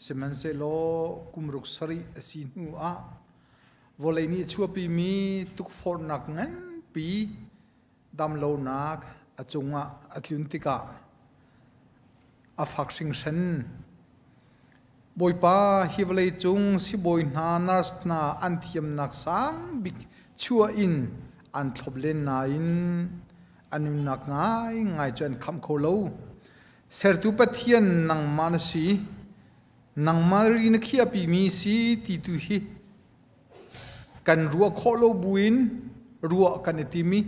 sihmanhsehlaw kum ruk sarih a si hnu ah vawlei nih a chuahpimi tukforhnak nganpi damlonak a cungah a tlun tikah a fak hringhran. Bawipa, hi vawlei cung sibawi hna, nurse hna an thiamnak sang bik chuah in an thlop len nain a nunnak ngaingai cu an khamh kho lo. Sertu Pathian nangmah na si. Nangmah ri na khiahpimi si ti tu hi kan ruah khawh lo buin ruah kan i tim i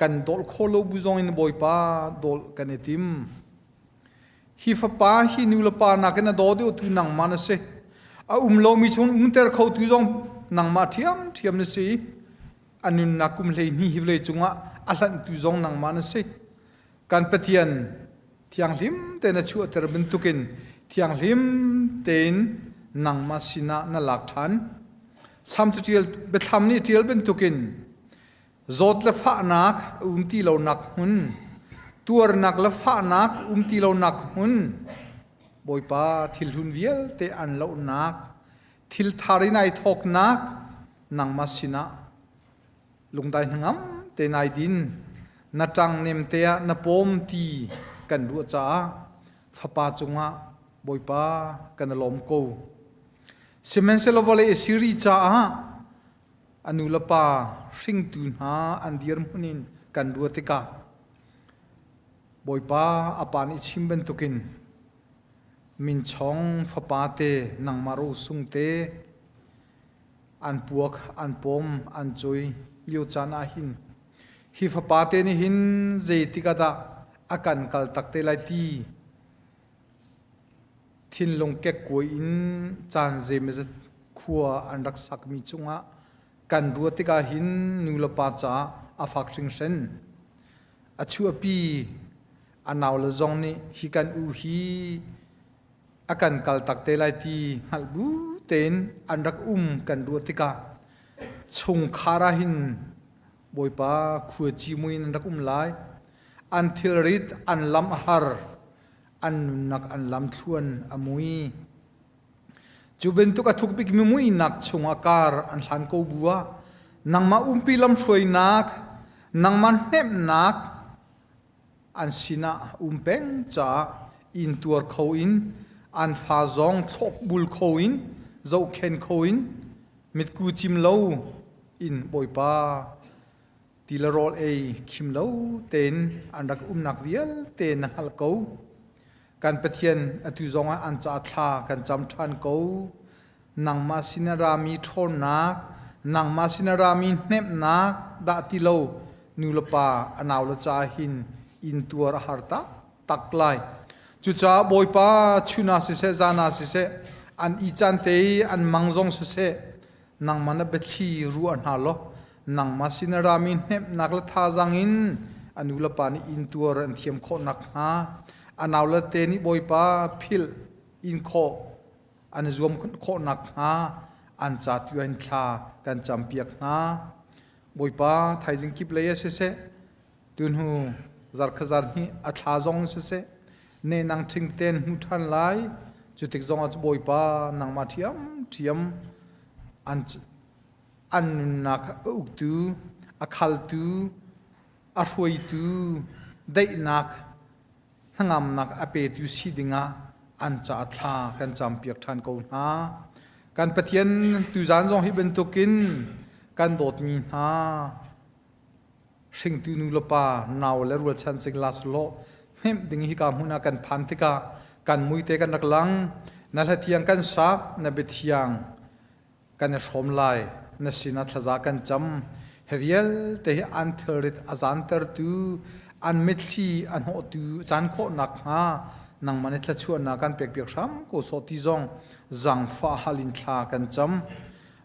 kan dolh khawh lo bu zong in Bawipa dolh kan i tim. Hi fapa hi nu le pa nakin a daw deuh tu nangmah na si. A um lomi chung umter kho tu zong nangmah ṭhiamṭhiam na si. A nunnak kum 12 hi vawlei cungah a hlanhtu zong nangmah na si. Kan Pathian thianghlim tein a chuahter bantukin thianghlim tein nangmah sinah na lak ṭhan. Salm caṭial biathlam nih ṭial bantukin Zawt le fahnak a um ti lonak hmun, tuarnak le fahnak um ti lonak hmun, Bawipa thil hlun vialte an lohnak, thil thar in ai thawknak nangmah sinah lungdai hnangam te nai din, na ṭang nem te ah na pawm ti kan ruah caah fapa cungah Bawipa kan i lawm ko. Sihmanhsehlaw vawlei a si rih caah a nu le pa hringtu hna an dirhmun in kan ruah tikah Bawipa a pa nih chim bantukin minchong fapa te nangmah rosung te an puak an pawm an cui lio caan ah hin hi fapa te nih hin zeitik ah dah a kan kal tak te lai ti Thinlung kekkuai in caan zeimawzat khua an rak sakmi cungah kan ruah tikah hin nulepa caah a fak hringhran. A chuahpi a naule zong nih hi kan u hi a kan kaltak te lai ti hngalh bu tein an rak um kan ruah tikah chungkhar ah hin Bawipa khuaci mui in an rak um lai. An thilrit an lam a har. An nunnak an lamthluan a mui. Cu bantuk a thuk bikmi muihnak chungah kar an hlan ko bu ah nangmah umpi lamhruainak, nangmah hnemhnak an sinah um peng caah inn tuar kho in an fa zong thlopbul kho in zohkhen kho in mitku cim lo in Bawipa Ti le rawl ei khim lo tein an rak umnak vialte na hngalh ko. Kan Pathian atu zongah an caah thla kan cam ṭhan ko. Nangmah sin a rami ṭhawnnak, nangmah sin a rami hnemhnak dah ti lo nu le pa a nau le caah hin intuar a har taktak lai. Cucaah Bawipa chun ah siseh, zan ah siseh, an i caan te i an mang zong siseh, nangmah na biathli ruah hna law nangmah sin a rami hnemhnak le thazaang in a nu le pa nih intuar an thiam khawh nakhnga a nau le te nih Bawipa philh in khawh an i zuam khawh nakhnga an ca tu in thla kan campiak hna. Bawipa thaizing kip lei ah siseh Tuhnu zarkhazar hnih a thla zong siseh nehnang ṭhing ten hmu ṭhan lai. Cu tik zongah cu Bawipa nangmah ṭhiamṭhiam an an nunnak a uktu, a khaltu, a hruaitu, daihnak, hnangamnak a petu si dingah an ca thla kan campiak ṭhan ko hna. Kan Pathian tuzaan zong hi bantukin kan dawtmi hna Hringtu nu le pa nau le rualchan cingla selaw hnemh ding hika hmun ah kan phan tikah kan muite kan rak lang. Na hla thiang kan sak, na biathiang kan i hrawm lai, na sinah thlaza kan cam. Hi vialte hi an thilrit a zantertu, an mitthli a hnawhtu caan khawh nakhnga nangmah nih thluachuahnak kan pekpiak hram ko sawh ti zong zaangfah hal in thla kan cam.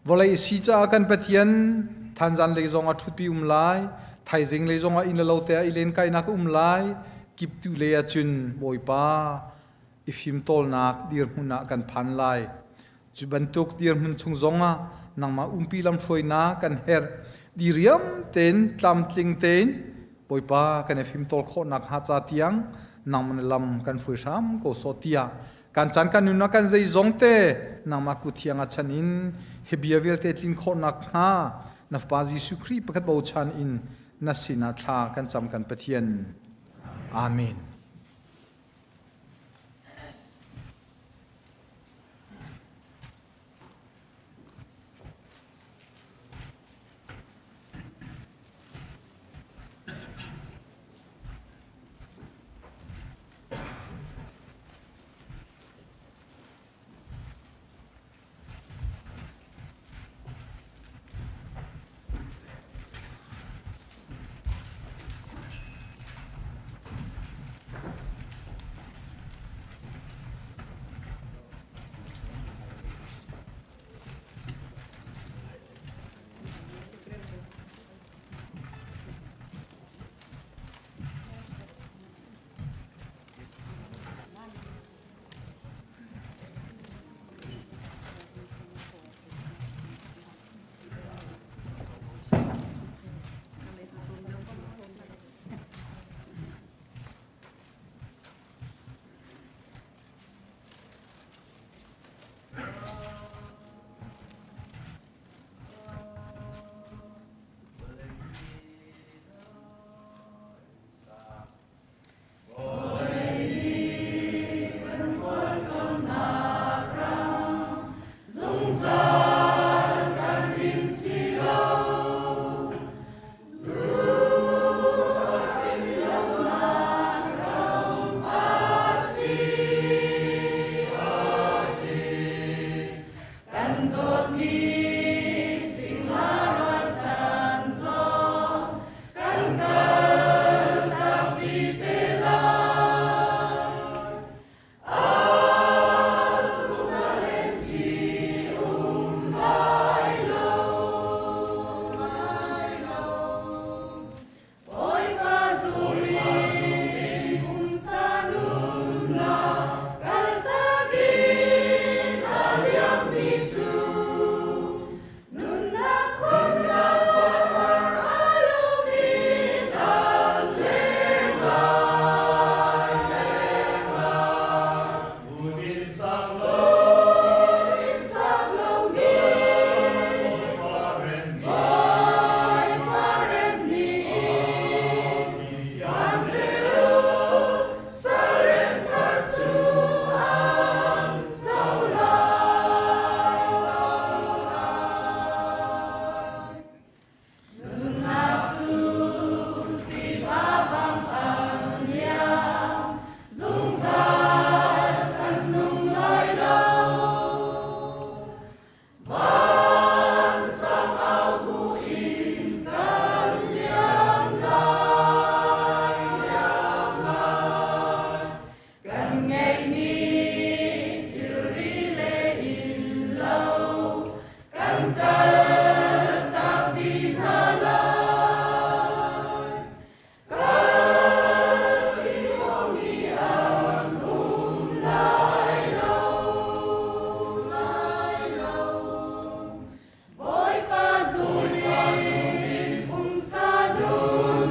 Vawlei si caah kan Pathian thanzan lei zong ah ṭhutpi um lai, thaizing lei zong ah inn le lo te ah i lenkainak um lai, kiptu lei ah cun Bawipa i fimtawlnak dirhmun ah kan phan lai. Cu bantuk dirhmun chung zong ah nangmah umpi lamhruainak kan herh. Diriam tein tlamtling tein Bawipa kan i fimtawl khawh nakhnga ca tiang nangmah na lam kan hruai hram ko sawh tiah Kan caan kan nunnak kan zeizong te nangmah kut thiang ah chan in hi bia vialte tlin khawh nakhnga na Fapa Jesuh Khrih pakhat bochan in na sinah thla kan cam kan Pathian. Amen.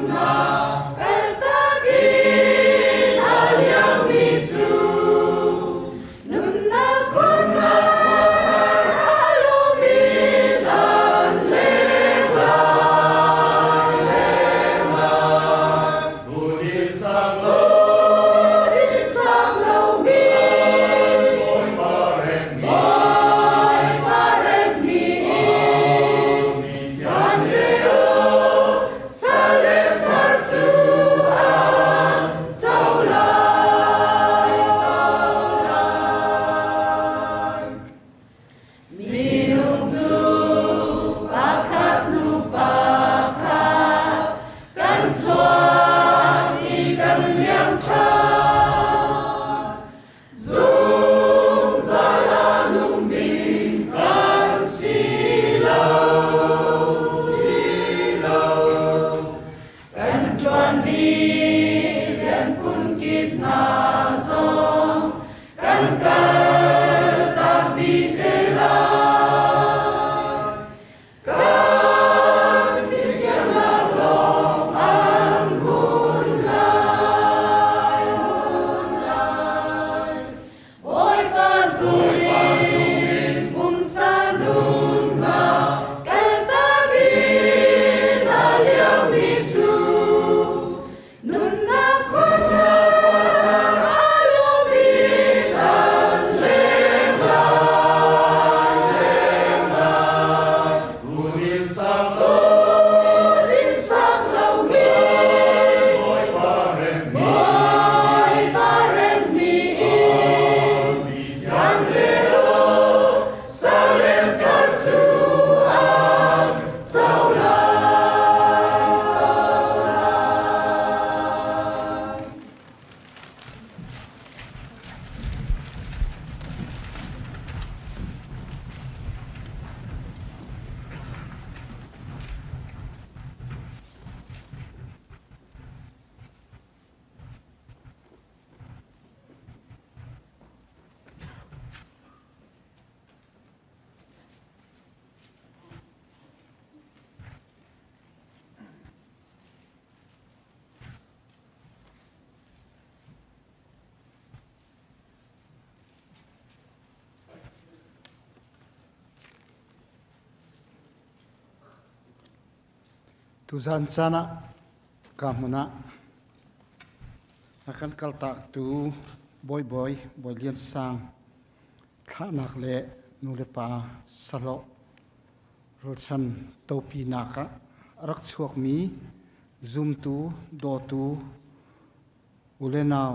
Nunnak kaltak in a liammi cu nunnak khuathar a lawm in an leng lai, leng lai. Buddhist sang lo, Buddhist sang lomi, Bawipa remmi, Bawipa remmi in Jerusalem thar cu an co lai, co lai. Minung cu pakhat hnu pakhat kan chuak i kan liam ṭhan. Zungzal a nung ding kan si lo, si lo. Kan ṭuanmi rian phunkip hna zong kan kaltak dih te lai. Kan fimthiamnak lawng an hmun lai, hmun lai. Bawipa zurin pumsa nunnak kaltak in a liammi cu nunnak khuathar a lawm in an leng lai, leng lai. Kut in sak lomi Bawipa remmi inn kan Jerusalem thar cu an co lai, co lai. Tuzan caan ah ka hmun ah a kan kaltaktu Bawi Bawi, Bawi Lian Sang thlahnak le nulepa sahlawh rualchan topinak ah a rak chuakmi zumtu, dawtu, u le nau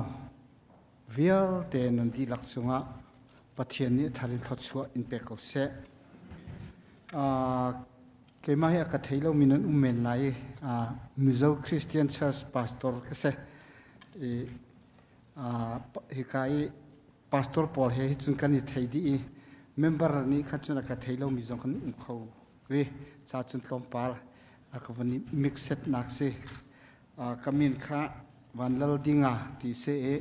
vialte nan dihlak cungah Pathian nih a thar in thluachuah in pek ko seh. Uh, keimah hi a ka thei lomi nan um men lai. Uh, Mizo Christian Church pastor ka si. I, uh, hika i pastor pawl he hi cun kan i thei dih i member nih khan cun a ka thei lomi zong kan um kho ve. Ca cun tlawmpal a ka vun i mixed nak si. Uh, ka min kha Van Lal Dinga ti si i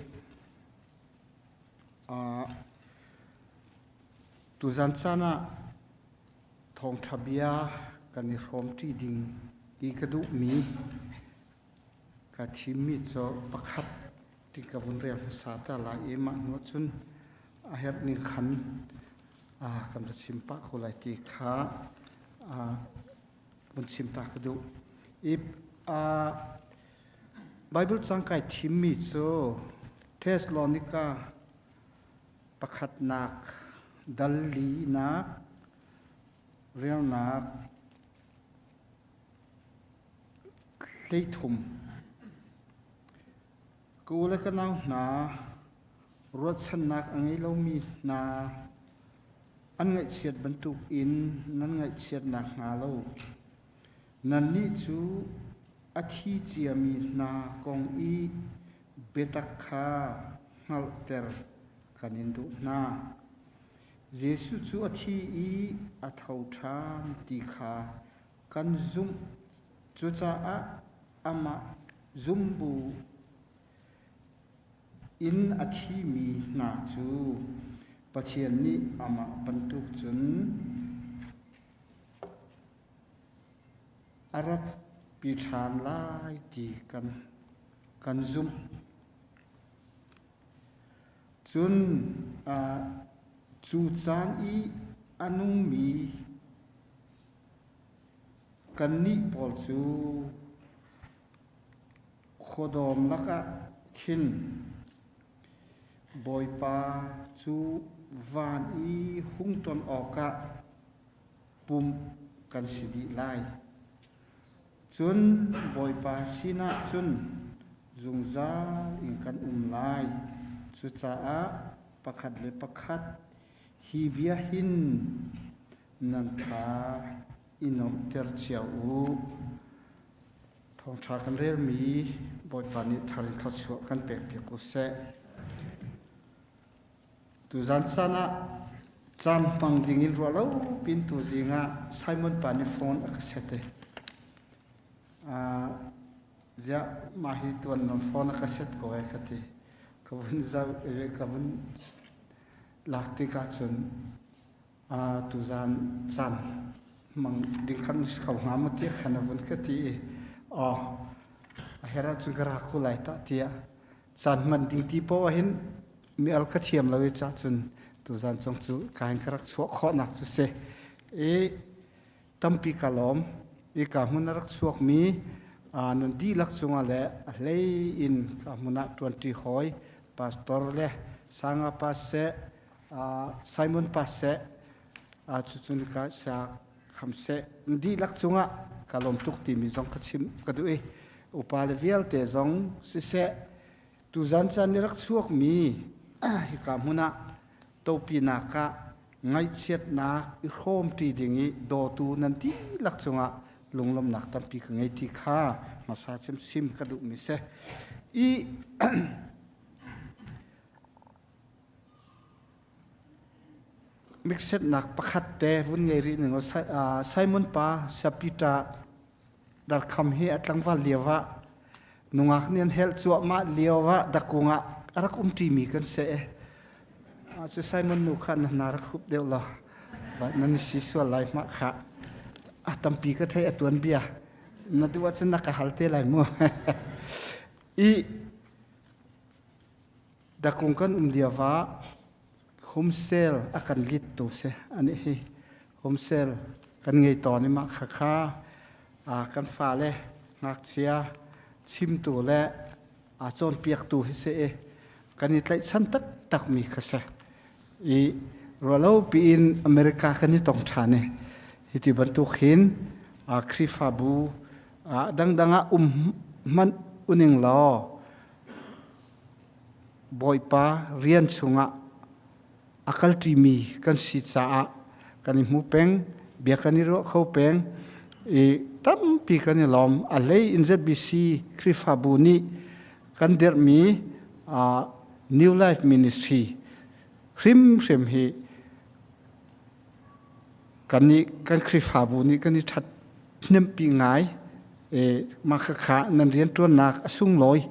uh, tuzan caan ah thawngṭha bia kan i hrawmṭi ding i ka duhmi ka thimmi cu pakhat ti ka vun rel hmasa ta lai i mah hnu cun a herh ning khan kan va chim pah ko lai ti kha vun chim ta ka duh. I Bible cang kai thimmi cu Thessalonica pakhatnak dal linak relnak 13. Ka u le ka nau hna, ruahchannak a ngei lomi hna an ngaihchiat bantukin nan ngaihchiatnak hnga lo, nannih cu a thi ciami hna kong i biatak kha hngalhter kan in duh hna. Jesuh cu a thi i a tho ṭhan ti kha kan zumh. Cucaah amah zumbu in a thimi hna cu Pathian nih amah bantuk cun a ratpi. pi ṭhan lai ti kan kan zumh. Cun cu caan i a nungmi kannih pawl cu khuadawm lakah khin Bawipa cu van i hung ton awkah pumh kan si dih lai. Cun Bawipa sinah cun zungzal in kan um lai. Cucaah pakhat le pakhat hi bia hin nan tha i nuamhter cio u. Thawngṭha kan relmi Bawipa nih thar in thluachuah kan pekpiak ko seh. Tuzan caan ah caan hmang ding in ruah lo pin tuzing ah Simon pa nih phone a ka set i ziah mah hi tuan na phone a ka set ko ai ka ti. Ka vun zoh i ka vun lak tikah cun tuzan caan hmang ding khan si kho hnga maw tiah khan a vun ka ti i aw a herh ahcun ka ra kho lai tah tiah caan hman ding ti poah hin mi al ka thiam lo i cah cun tuzan cung cu ka hin ka rak chuah khawhnak cu si i tampi ka lawm i ka hmun a rak chuakmi nan dihlak cungah le a hlei in ka hmun ah ṭuanṭi hawi pastor le sanga pa seh Simon pa seh cucun ka sa kham seh dihlak cungah ka lawm tuk timi zong ka chim ka duh i upa le vialte zong siseh tuzan caan i rak chuakmi hika hmun ah topinak ah ngaihchiatnak i hrawmṭi ding i dawtu nan dihlak cungah lunglawmhnak tampi ka ngei ti kha hmasa cem sim ka duhmi si i Miksetnak pakhat te vun ngei rih ning Simon pa Peter darkham hi a tlangval lio ah nungak nih an helh cuahmah lio ah dakung ah a rak umṭimi kan si. Cu Simon nu kha na hna rak hup deuh law nan si sual lai hmah kha a tampi ka thei a tuan bia na duh ahcun na ka hal te lai mu. I Dakung kan um lio ah home sale a kan lit tu si ani hi home sale kan ngei tawn i mah khakha kan fale ngakchia chimtu le cawnpiaktu hi si i kan i tlaihchan taktak mi kha si i rualo piin America kan i tong ṭhan i hiti bantuk hin Khrihfabu dangdang ah um hmanh uning law Bawipa rian chungah a kalṭimi kan si caah kan i hmu peng, bia kan i ruah kho peng i tampi kan i lawm. A hlei in ZBC Khrihfabu nih kan dirhmi New Life Ministry hrimhrim hi kan nih kan Khrihfabu nih kan i ṭhat hnempi ngai. E, mah khakha nan rianṭuannak a sunglawi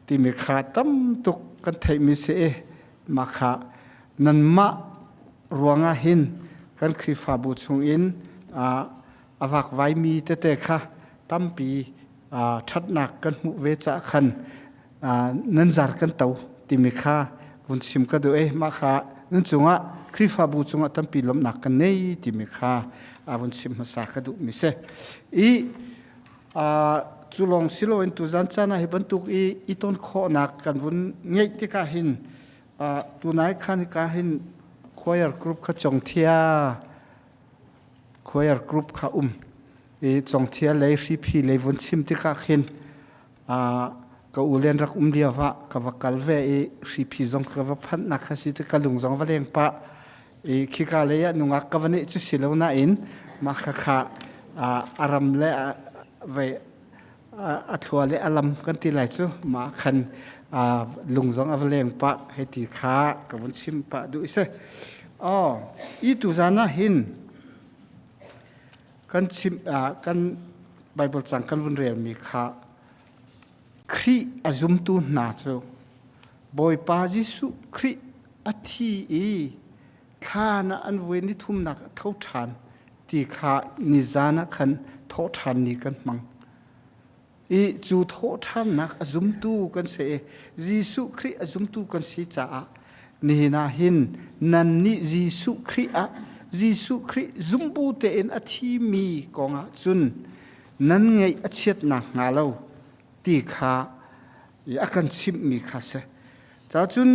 timi kha tam tuk kan theihmi si i mah kha nanmah ruangah hin kan Khrihfabu chungin a vakvaimi tete kha tampi ṭhatnak kan hmuh ve caah khan nan zar kan to timi kha vun chim ka duh i mah kha nan cungah Khrihfabu cungah tampi lawmhnak kan nei timi kha vun chim hmasa ka duhmi si. I cu lawng si loin tuzan caan ah hi bantuk i i ton khawhnak kan vun ngeih tikah hin tunai khan hika hin choir group kha Congthia choir group kha um i Congthia lei hriphi lei vun chim tikah khin ka u len rak um lio ah ka va kal ve i hriphi zong ka va phanhnak kha si ka lung zong va leng pah i khika lei ah nungak ka va nih cu si lo nain mah khakha a ram le ve a thlua le a lam kan ti lai cu mah khan lung zong a va leng pah hei ti kha ka vun chim pah duh si oh i tu zan ah hin kan chim kan Bible cang kan vun relmi kha Khrih a zumtu hna cu Bawipa Jesuh Khrih a thi i thlan ah an vui ni thumnak a tho ṭhan ti kha nizan ah khan thawhṭhan ni kan hmang. I cu thawhṭhannak a zumtu kan si i Jesuh Khrih a zumtu kan si caah nihin ah hin nannih Jesuh Khrih ah Jesuh Khrih zumbu tein a thimi kongah cun nan ngaih a chiatnak hnga lo ti kha a kan chimhmi kha si. Cacun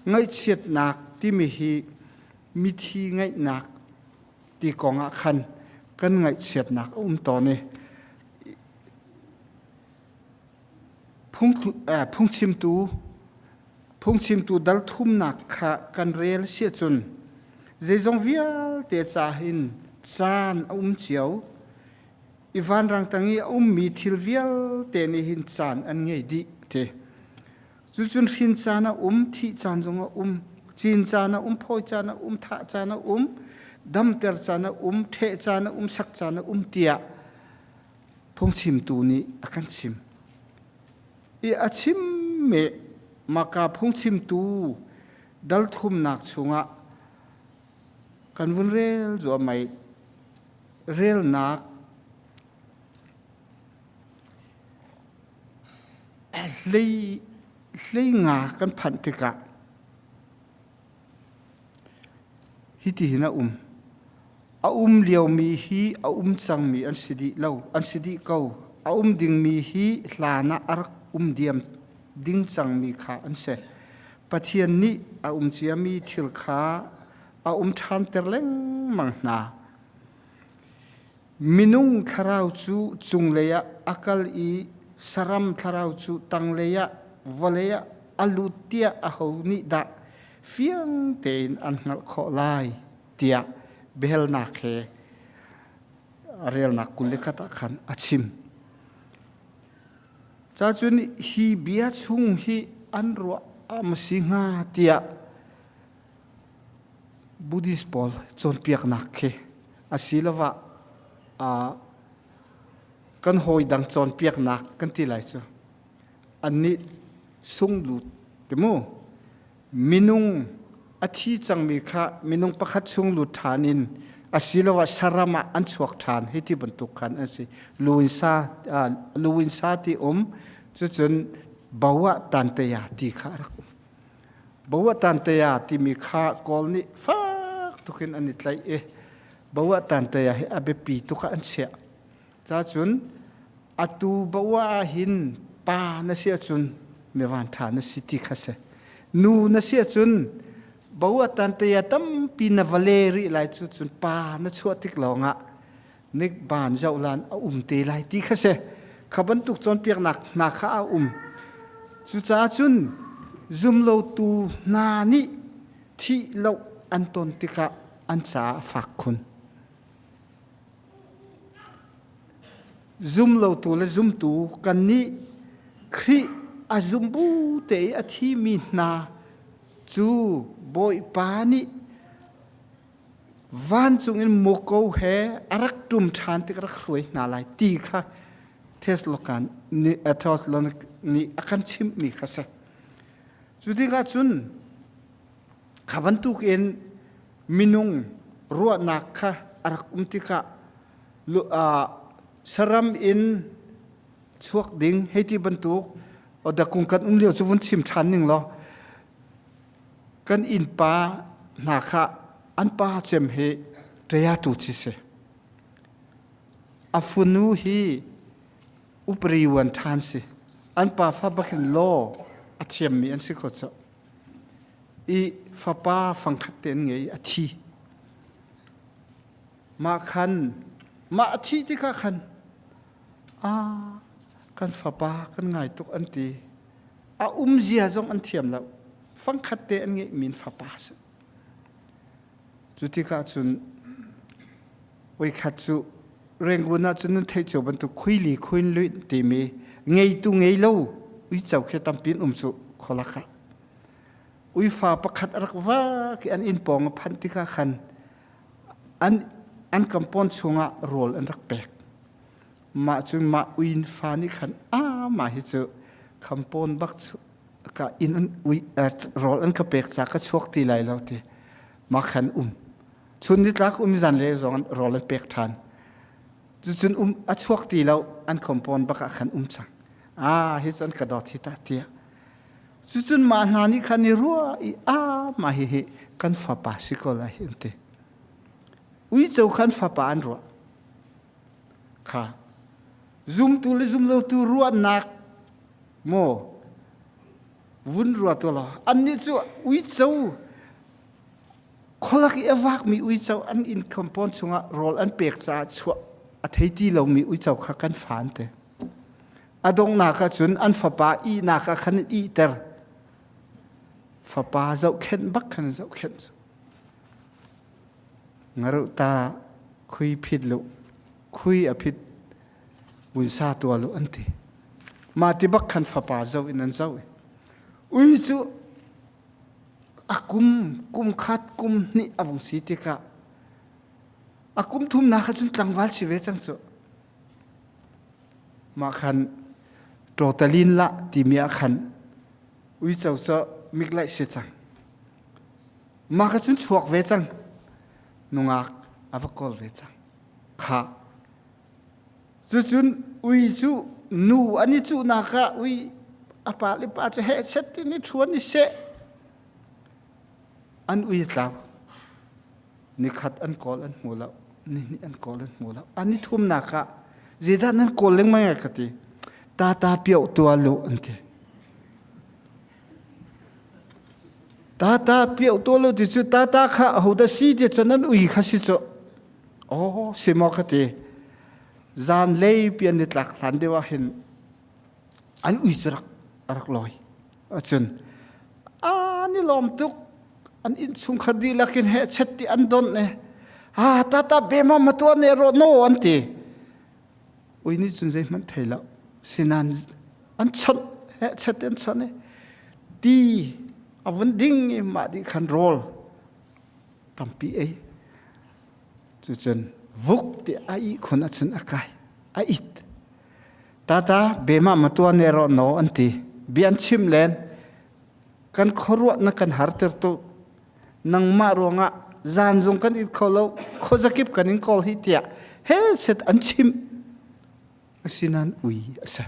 ngaihchiatnak timi hi mithi ngaihnak ti kongah khan kan ngaihchiatnak a um tawn i phungchimtu phungchimtu dal thumnak kha kan rel si ahcun zeizong vialte ca hin caan a um cio i vanrang tang i a ummi thil vialte nih hin caan an ngei dih ti. Cucun hrin caan a um, thih caan zong a um, cin caan a um, phawi caan a um, thah caan a um, damter caan a um, ṭheh caan a um, sak caan a um tiah phungchimtu nih a kan chim. I a chim me maka phungchimtu dal thumnak chungah kan vun rel zuamai relnak Hlei nga kan phanh tikah hitihin a um. A um liomi hi a um cangmi an si dih lo, an si dih ko. A um dingmi hi hlan ah a rak um diam ding cangmi kha an si. Pathian nih a um ciami thil kha a um ṭhanter lengmang hna. Minung thlarau cu cunglei ah a kal i saram thlarau cu tanglei ah vawlei ah a lut tiah aho nih dah fiang tein an hngalh khawh lai tiah biahalnak he relnak 21 ah khan a chim. Cacun hi bia chung hi an ruah a si hnga tiah Buddhist pawl cawnpiaknak khi asiloah kan hawi dang cawnpiaknak kan ti lai cu annih sunglut timu minung a thi cangmi kha minung pakhat chung lut ṭhan in asiloah saram ah an chuak ṭhan hei ti bantuk khan an si luinsa luinsa ti um cucun bawa tanteya ti kha a rak um Bawa Tanteya timi kha Kawl nih fak tukin an i tlaih i Bawa Tanteya hi a biapi tuk ah an chiah. Cacun atu Bawa ah hin pa na si ahcun mi vanṭha na si ti kha si. Nu na si ahcun Bawa Tanteya tampi na va le rih lai cu cun pa na chuah tik lawngah nik ban zoh lan a um te lai ti kha si kha bantuk cawnpiaknak hna kha a um cucaah cun zumlotu hna nih thih lo an ton tikah an caah a fak khun zumlotu le zumtu kannih Khrih a zumbu te i a thimi hna cu Bawipa nih Vancung in muko he a rak ṭum ṭhan tik rak hruai hna lai ti kha Thesalokan nih Thesalonik nih a kan chimhmi kha si. Cu tikah cun kha bantukin minung ruahnak kha a rak um tikah saram in chuak ding hei ti bantuk dakung kan um lio cu vun chim ṭhan ning law Kan innpa hna kha an pa cem hi ṭaya-tu ci si. A funu hi upari uan ṭhan si. An pa fa bakin law a thiammi an si kho cawh. I fapa fangkhat te an ngei a thi. Mah khan mah a thih tikah khan ah kan fapa kan ngai tuk an ti. A umzia zong an thiam lo. Fangkhat te an ngeihmi in fapa a si. Cu tikah cun voikhat cu Rangoon ah cun nan theih cio bantuk khuili khuin luin timi ngeitu ngei lo uico khi tampi an um cu khualak ah. Uifa pakhat a rak vak i an inn pawng a phanh tikah khan an an compound chungah rawl an rak pek. Mah cu mah uin fa nih khan a mah hi cu khampawn bak ka inn an ui rawl an ka pek ca ka chuak ti lai lo ti mah khan um chun nitlak um zan le zong rawl an pek ṭhan. Cucun um a chuak ti lo an compound bak ah khan um cang. Ah hi cu an ka dawt hi ta tiah. Cucun mah hna nih khan i ruah i ah mah hihi kan fapa si ko lai hi an ti. Uico khan fapa an ruah. Kha zumtu le zumlotu ruahnak maw vun ruah tu law annih cu uico khualak i a vakmi uico an inn compound chungah rawl an pek caah chuah a thei ti lomi uico kha kan fa an ti. A donghnak ah cun an fapa ihnak ah khan an ihter. Fapa zohkhenh bak khan zohkhenh. Ngaruh ta khui phit lu khui a phit vunsa tua lu an ti. Mah ti bak khan fapa zoh in an zoh. Ui cu a kum kum khat kum hnih a vung si tikah a kum thumnak ah cun tlangval si ve cang cu. Mah khan ṭawtalin lah timi ah khan uico cu miklaih si cang. Mah kha cun chuak ve cang. Nungak a va kawl ve cang. Kha. Cucun ui cu nu an i cuhnak ah ui a pa le pa cu heh set in i ṭhuan i seh. An ui tlau. Nikhat an kawl an hmu lo. Nihnih an kawl an hmu lo. An i thumnak ah zeidah nan kawl lengmang ai ka ti. Tata pioh tua lu an ti. Tata pioh tua lu ti cu tata kha ahodah si ti cun an ui kha si cu. Oh, si maw ka ti. Zan lei pian ni tlak hlan deuh ah hin an ui cu rak rak lawi. Acun a ni lawm tuk an innchungkhar dihlak in he chet ti an don ne ah tata bema ma tuah ne ro no an ti ui nih cun zeihmanh thei lo sinan an chawnh he chet an chawnh i ti a vun ding i mah dih khan rawl tampi ei cucun vuk ti a ihkhun ahcun a kai a it tata bema ma tuah ne ro no an ti bia an chim len kan khuaruah na kan harter tu nangmah ruangah zan zong kan it kho lo khuazakip kan in kawl hi tiah he set an chim asinan ui asa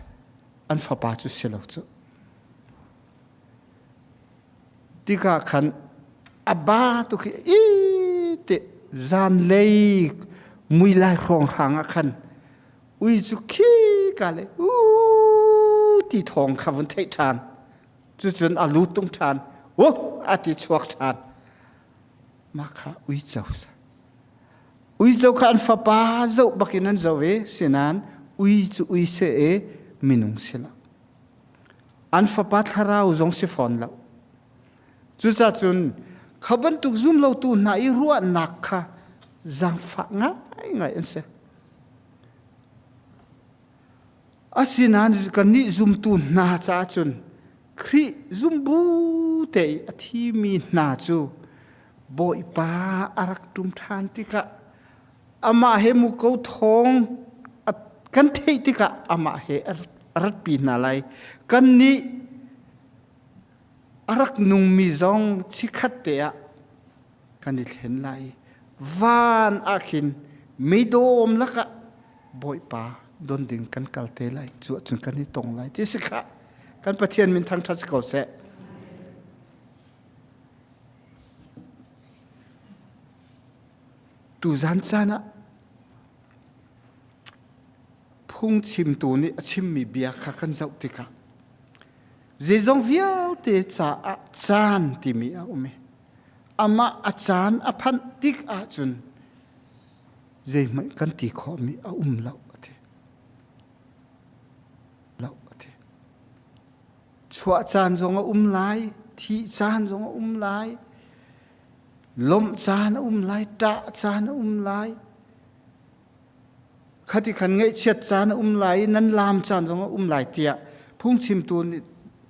an fapa cu si lo cu tikah khan aba tu khi i te zan lei mui lai hrawng hrang ah khan ui cu khi ka le u ti thawng kha vun theih ṭhan cucun a lut tung ṭhan u a ti chuak ṭhan mah kha uico sa uico kha an fapa zoh bakin an zoh i sinan ui cu ui se i minung si lo an fapa thlarau zong si fawn lo cucacun kha bantuk zum lotu hna i ruahnak kha zaangfah ngaingai an si Asinain kannih zumtu hna caah cun Khrih zumbu te i a thimi hna cu Bawipa a rak ṭum ṭhan tikah amah he muko thawng kan theih tikah amah he a ratpi hna lai. Kannih a rak nungmi zong chikkhat te ah kan i thlen lai. Van ah khin meidawm lakah Bawipa don ding kan kal te lai cu ahcun kan i tong lai ti si kha kan Pathian min thangṭhat si ko seh. Tuzan caan ah phungchimtu nih a chimmi bia kha kan zoh tikah zeizong vialte caah caan timi a um i amah a caan a phanh tik ahcun zeihmanh kan ti khawhmi a um lo a ti. Lo a ti. Chuah caan zong a um lai, thih caan zong a um lai, lawmh caan a um lai, ṭah caan a um lai. Khati khan ngaihchiat caan a um lai i nan laam caan zong a um lai tiah phungchimtu nih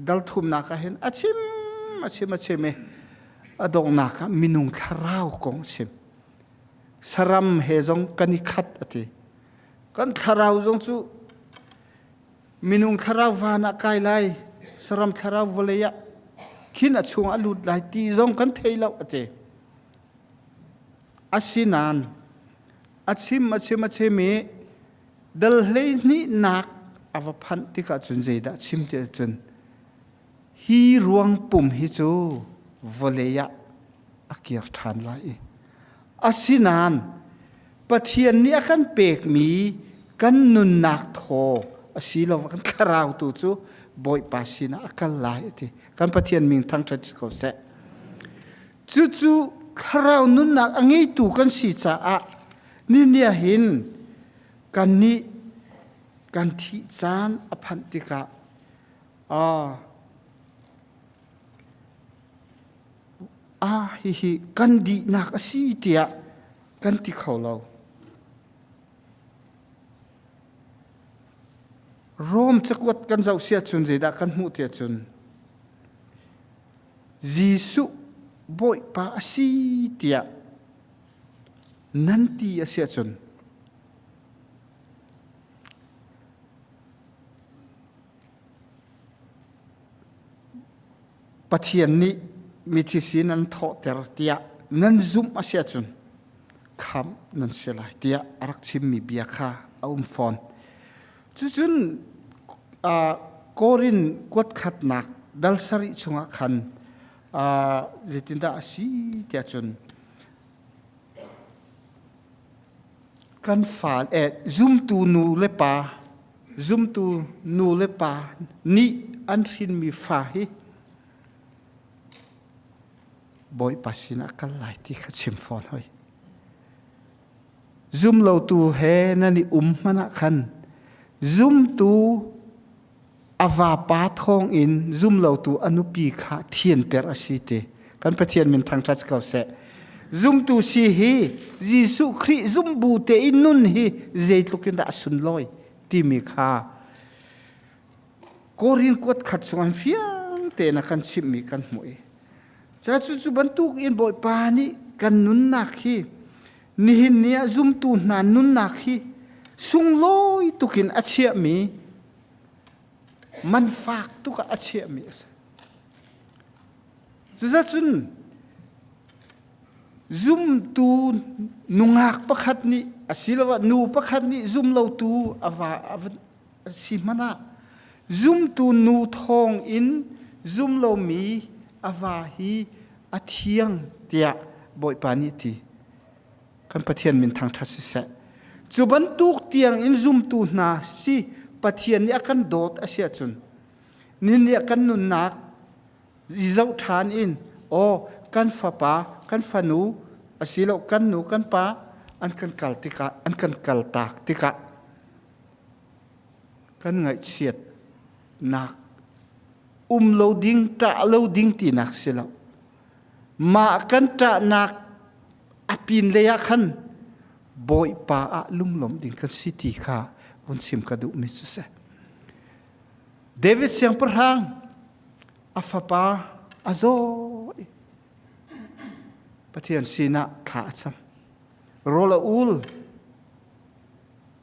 dal thumnak ah hin a chim a chim a chim i a donghnak ah minung thlarau kong a chim. Saram he zong kan i khat a ti. Kan thlarau zong cu minung thlarau van ah kai lai, saram thlarau vawlei ah khin a chung a lut lai ti zong kan thei lo a ti. Asinain a chim a chim a chim i. Dal 12 nak a va phanh tikah cun zeidah chim ti ahcun hi ruang pum hi cu vawlei ah a kir ṭhan lai i asinain Pathian nih a kan pekmi kan nunnak thaw asiloah kan thlarau tu cu Bawipa sinah a kal lai a ti. Kan Pathian min thangṭhat si ko seh. Cucu thlarau nunnak a ngeitu kan si caah ninia hin kannih kan thih caan a phanh tikah ah ah hihi kan dihnak a si tiah kan ti kho lo. Rom cakuat kan zoh si ahcun zeidah kan hmuh ti ahcun Jesuh Bawipa a si tiah nan ti a si ahcun Pathian nih mithi sin an thawhter tiah nan zumh a si ahcun khamh nan si lai tiah a rak chimmi bia kha a um fawn. Cucun Korin kuat khatnak dal sarih chungah khan zeitindah a si tiah cun kan fa eh, zumtu nu le pa zumtu nu le pa nih an hrinmi fa hi Bawipa sinah kal lai ti kha chim fawn hoi. Zumlotu he nan i um hmanh ah khan zumtu a vapa thawngin zumlotu a nupi kha thianter a si ti. Kan Pathian min thangṭhat ko seh. Zumtu si hi Jesuh Khrih zumbu te in nun hi zeitluk in dah a sunlawi timi kha Korin kuat khat chungah fiang tein a kan chimhmi kan hmuh i ca cu cu bantuk in Bawipa nih kan nunnak hi nihin ni ah zumtu hna nunnak hi sunglawi tukin a chiahmi manfak tuk ah a chiahmi a si. Cuzacun zumtu nungak pakhat nih asiloah nu pakhat nih zumlotu a va a si hmanh ah zumtu nu thawng in zumlomi a va hi a thiang tiah Bawipa nih ti. Kan Pathian min thangṭhat siseh. Cu bantuk tiang in zumtu hna si Pathian nih a kan dawt a si ahcun ni nih a kan nunnak i zoh ṭhan in aw kan fapa kan fanu asilo kan nu kan pa an kan kal tikah an kan kal tak tikah kan ngaihchiatnak um lo ding ṭah lo ding tinak si lo mah kan ṭahnak a pin lei ah khan bawipa ah lunglawm ding kan si ti kha vun chim ka duhmi cu si David siangpahrang a fapa a zaw i Pathian sinah thla a cam rawl a ul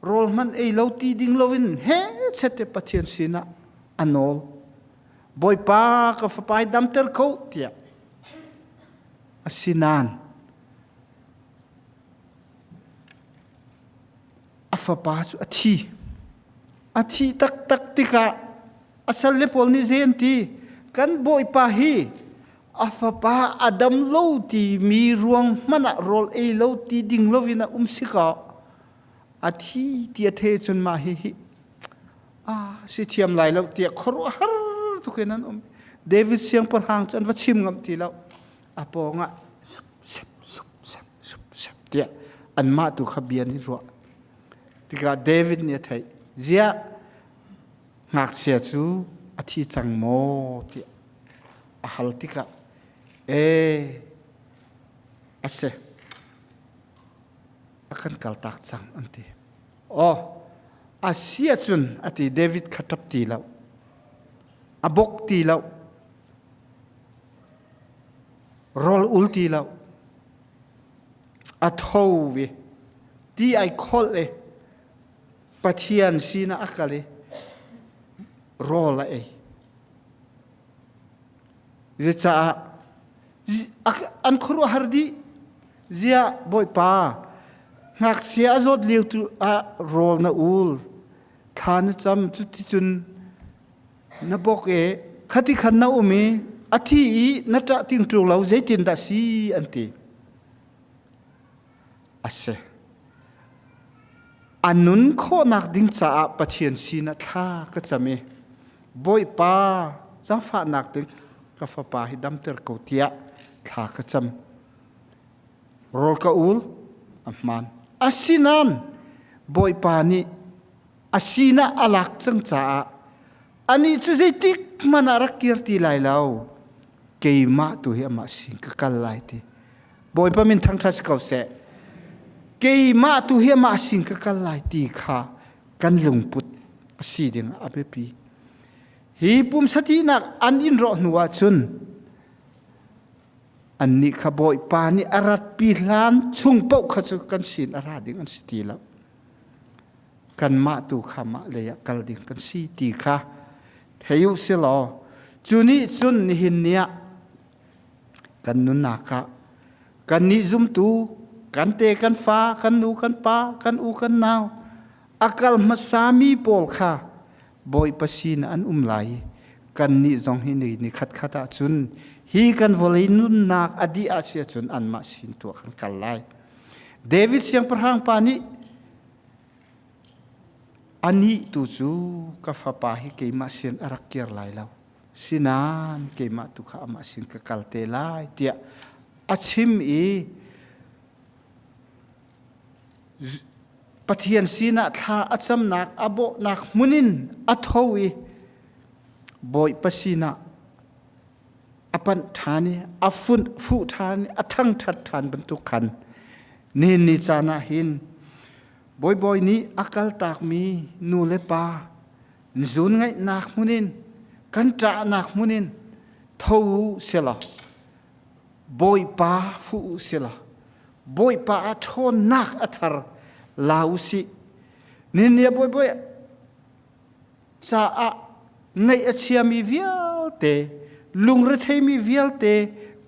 rawl hmanh ei lo ti ding loin he chete Pathian sinah a nawl Bawipa ka fapa hi damter ko tiah asinain a fapa cu a thi a thi taktak tikah a salle pawl nih zei an ti kan bawipa hi a fapa a dam lo timi ruang hmanh ah rawl ei lo ti ding loin a um si kaw a thi ti a the cun mah hi hi ah si thiam lai lo tiah khuaruahhar tuk in an um David siangpahrang cu an va chim ngam ti lo a pawngah sup sep sup sep sup sep tiah anmah tu kha bia an i ruah tikah David nih a theih ziah ngakchia cu a thi cang maw tiah a hal tikah ee a si a kan kaltak cang an ti aw a si ahcun a ti David kha ṭap ti lo a bok ti lo rawl ul ti lo a tho ve ti ai kholh i Pathian sinah a kal i rawl a ei Zecaah an khuaruahhar dih. Ziah Bawipa, Ngakchia a zawt lio tu ah rawl na ul, thla na cam, cuticun na bok e khati khan na um i a thi i na ṭah ting ṭung lo zeitindah si an ti. A si. A nun khawhnak ding caah Pathian sinah thla ka cam i Bawipa zaangfahnak ding ka fapa hi damter ko tiah thla ka cam. Rawl ka ul a hmaan. Asinain Bawipa nih a sinah a lak cang caah anih cu zeitik hmanh ah rak kir ti lai lo. Keimah tu hi amah sin ka kal lai ti. Bawipa min thangṭhat si ko seh. Keimah tu hi amah sin ka kal lai ti kha kan lungput a si ding a biapi. Hi pumsatinak an in rawh hnu ahcun Annih kha Bawipa nih a ratpi hlan chung paoh kha cu kan sin a ra ding an si ti lo. Kanmah tu kha mah lei ah kal ding kan si ti kha thei u si law cu nih cun nihin ni ah kan nunnak ah kannih zumtu kan te kan fa kan nu kan pa kan u kan nau a kal hmasami pawl kha Bawipa sin an um lai i kannih zong hi ni ni khatkhat ah cun hi kan vawlei nunnak a dih ah si ahcun anmah sin tu ah kan kal lai. David siangpahrang pa nih anih tu cu ka fapa hi keimah sin a rak kir lai lo. Sinan keimah tu kha amah sin ka kal te lai tiah a chim i Pathian sinah thla a camnak a bawhnak hmun in a tho i Bawipa sinah a panh ṭhan i a fuh ṭhan i a thangṭhat ṭhan bantuk khan nihin ni caan ah hin Bawibawi nih a kaltakmi nu le pa zun ngaihnak hmun in kan ṭahnak hmun in tho u silaw Bawipa fuh u sila Bawipa a ṭhawnnak a thar la u sih. Nihin a bawibawi caah ngaih a chiami vialte lungretheimi vialte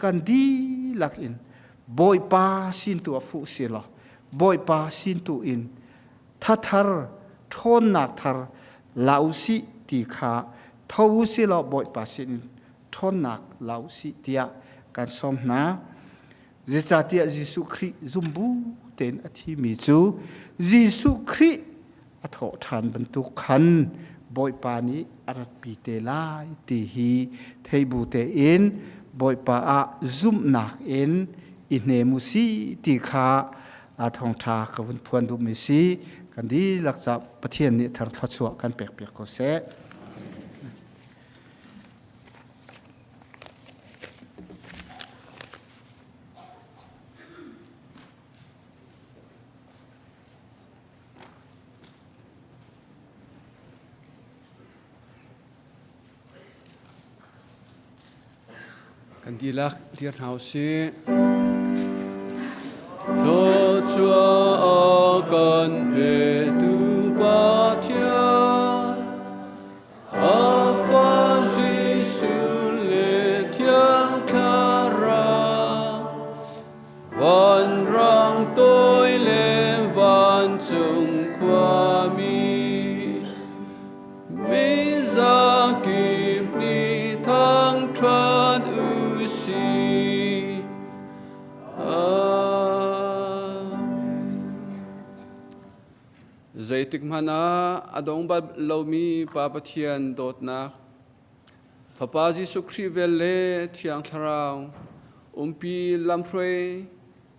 kan dihlak in Bawipa sin tu ah fuh sila Bawipa sin tu in thathar ṭhawnnak thar la u sih ti kha tho u silaw Bawipa sin in ṭhawnnak la u sih tiah kan sawm hna. Zeicahtiah Jesuh Khrih zumbu tein a thimi cu Jesuh Khrih a thawh ṭhan bantuk khan Bawipa nih a ratpi te lai ti hi thei bu tein Bawipa ah zumhnak in i hnem u sih ti kha a thawngṭha ka vun phuan duhmi si. Kan dihlak ca Pathian nih thar thluachuah kan pekpiak ko seh. Kan dihlak dir hna usih. Thluachuah kan petu Pathian A fa Jesuh le Thiang Thlarau, vanrang toi le vancung khuami, mizakip nih thangṭhat u sih. Amen. Zeitik hmanh ah a dong bal lomi Pa Pathian dawtnak, Fapa Jesuh Khrih vel le Thiang Thlarau umpi lamhruai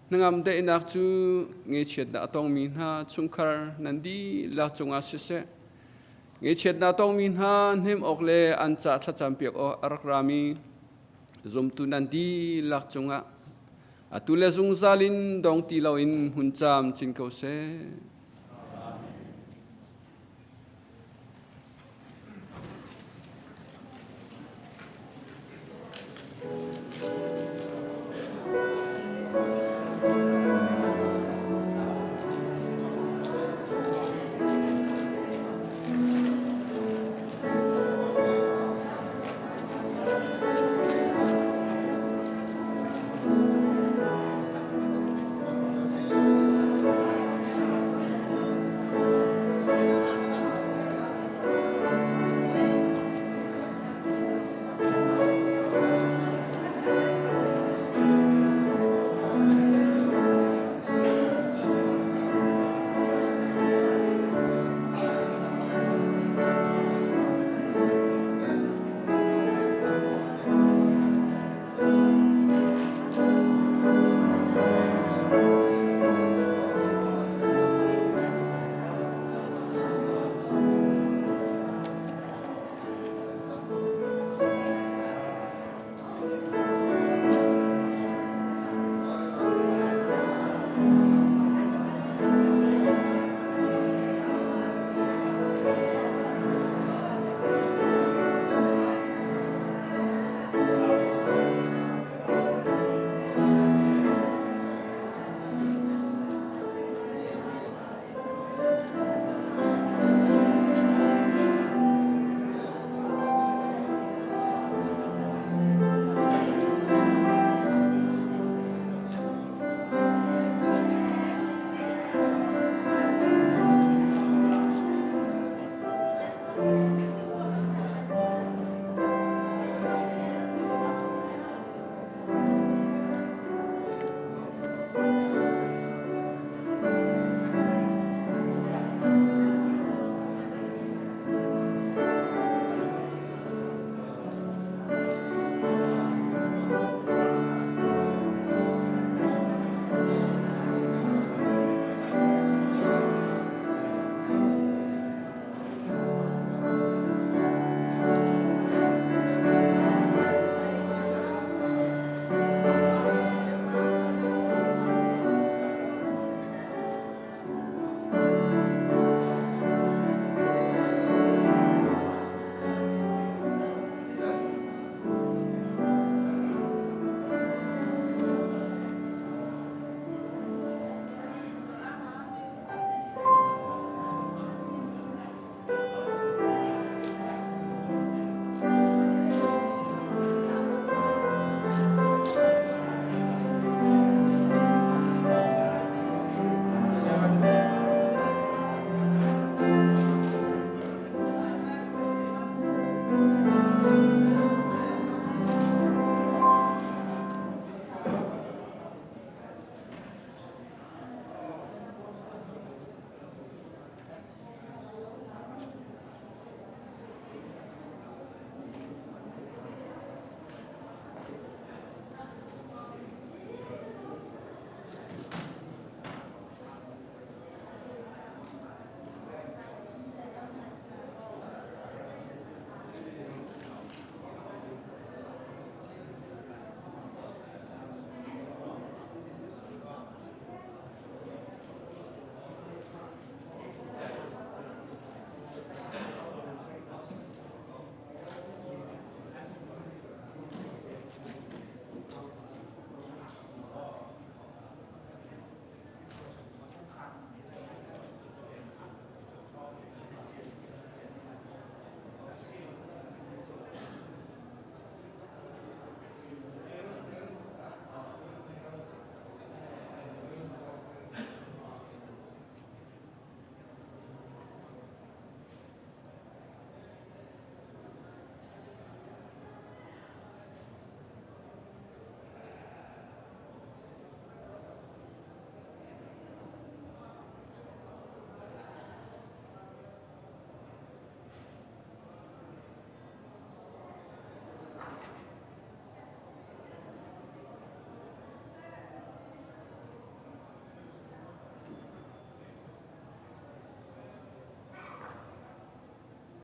hnangam daihnak cu ngaihchiatnak a tongmi hna chungkhar nan dihlak cungah siseh, ngaihchiatnak a tongmi hna hnem awk le an ca thlacampiak awk a rak rami zumtu nan dihlak cungah atu le zungzal in dong ti loin hmun caam chin ko seh.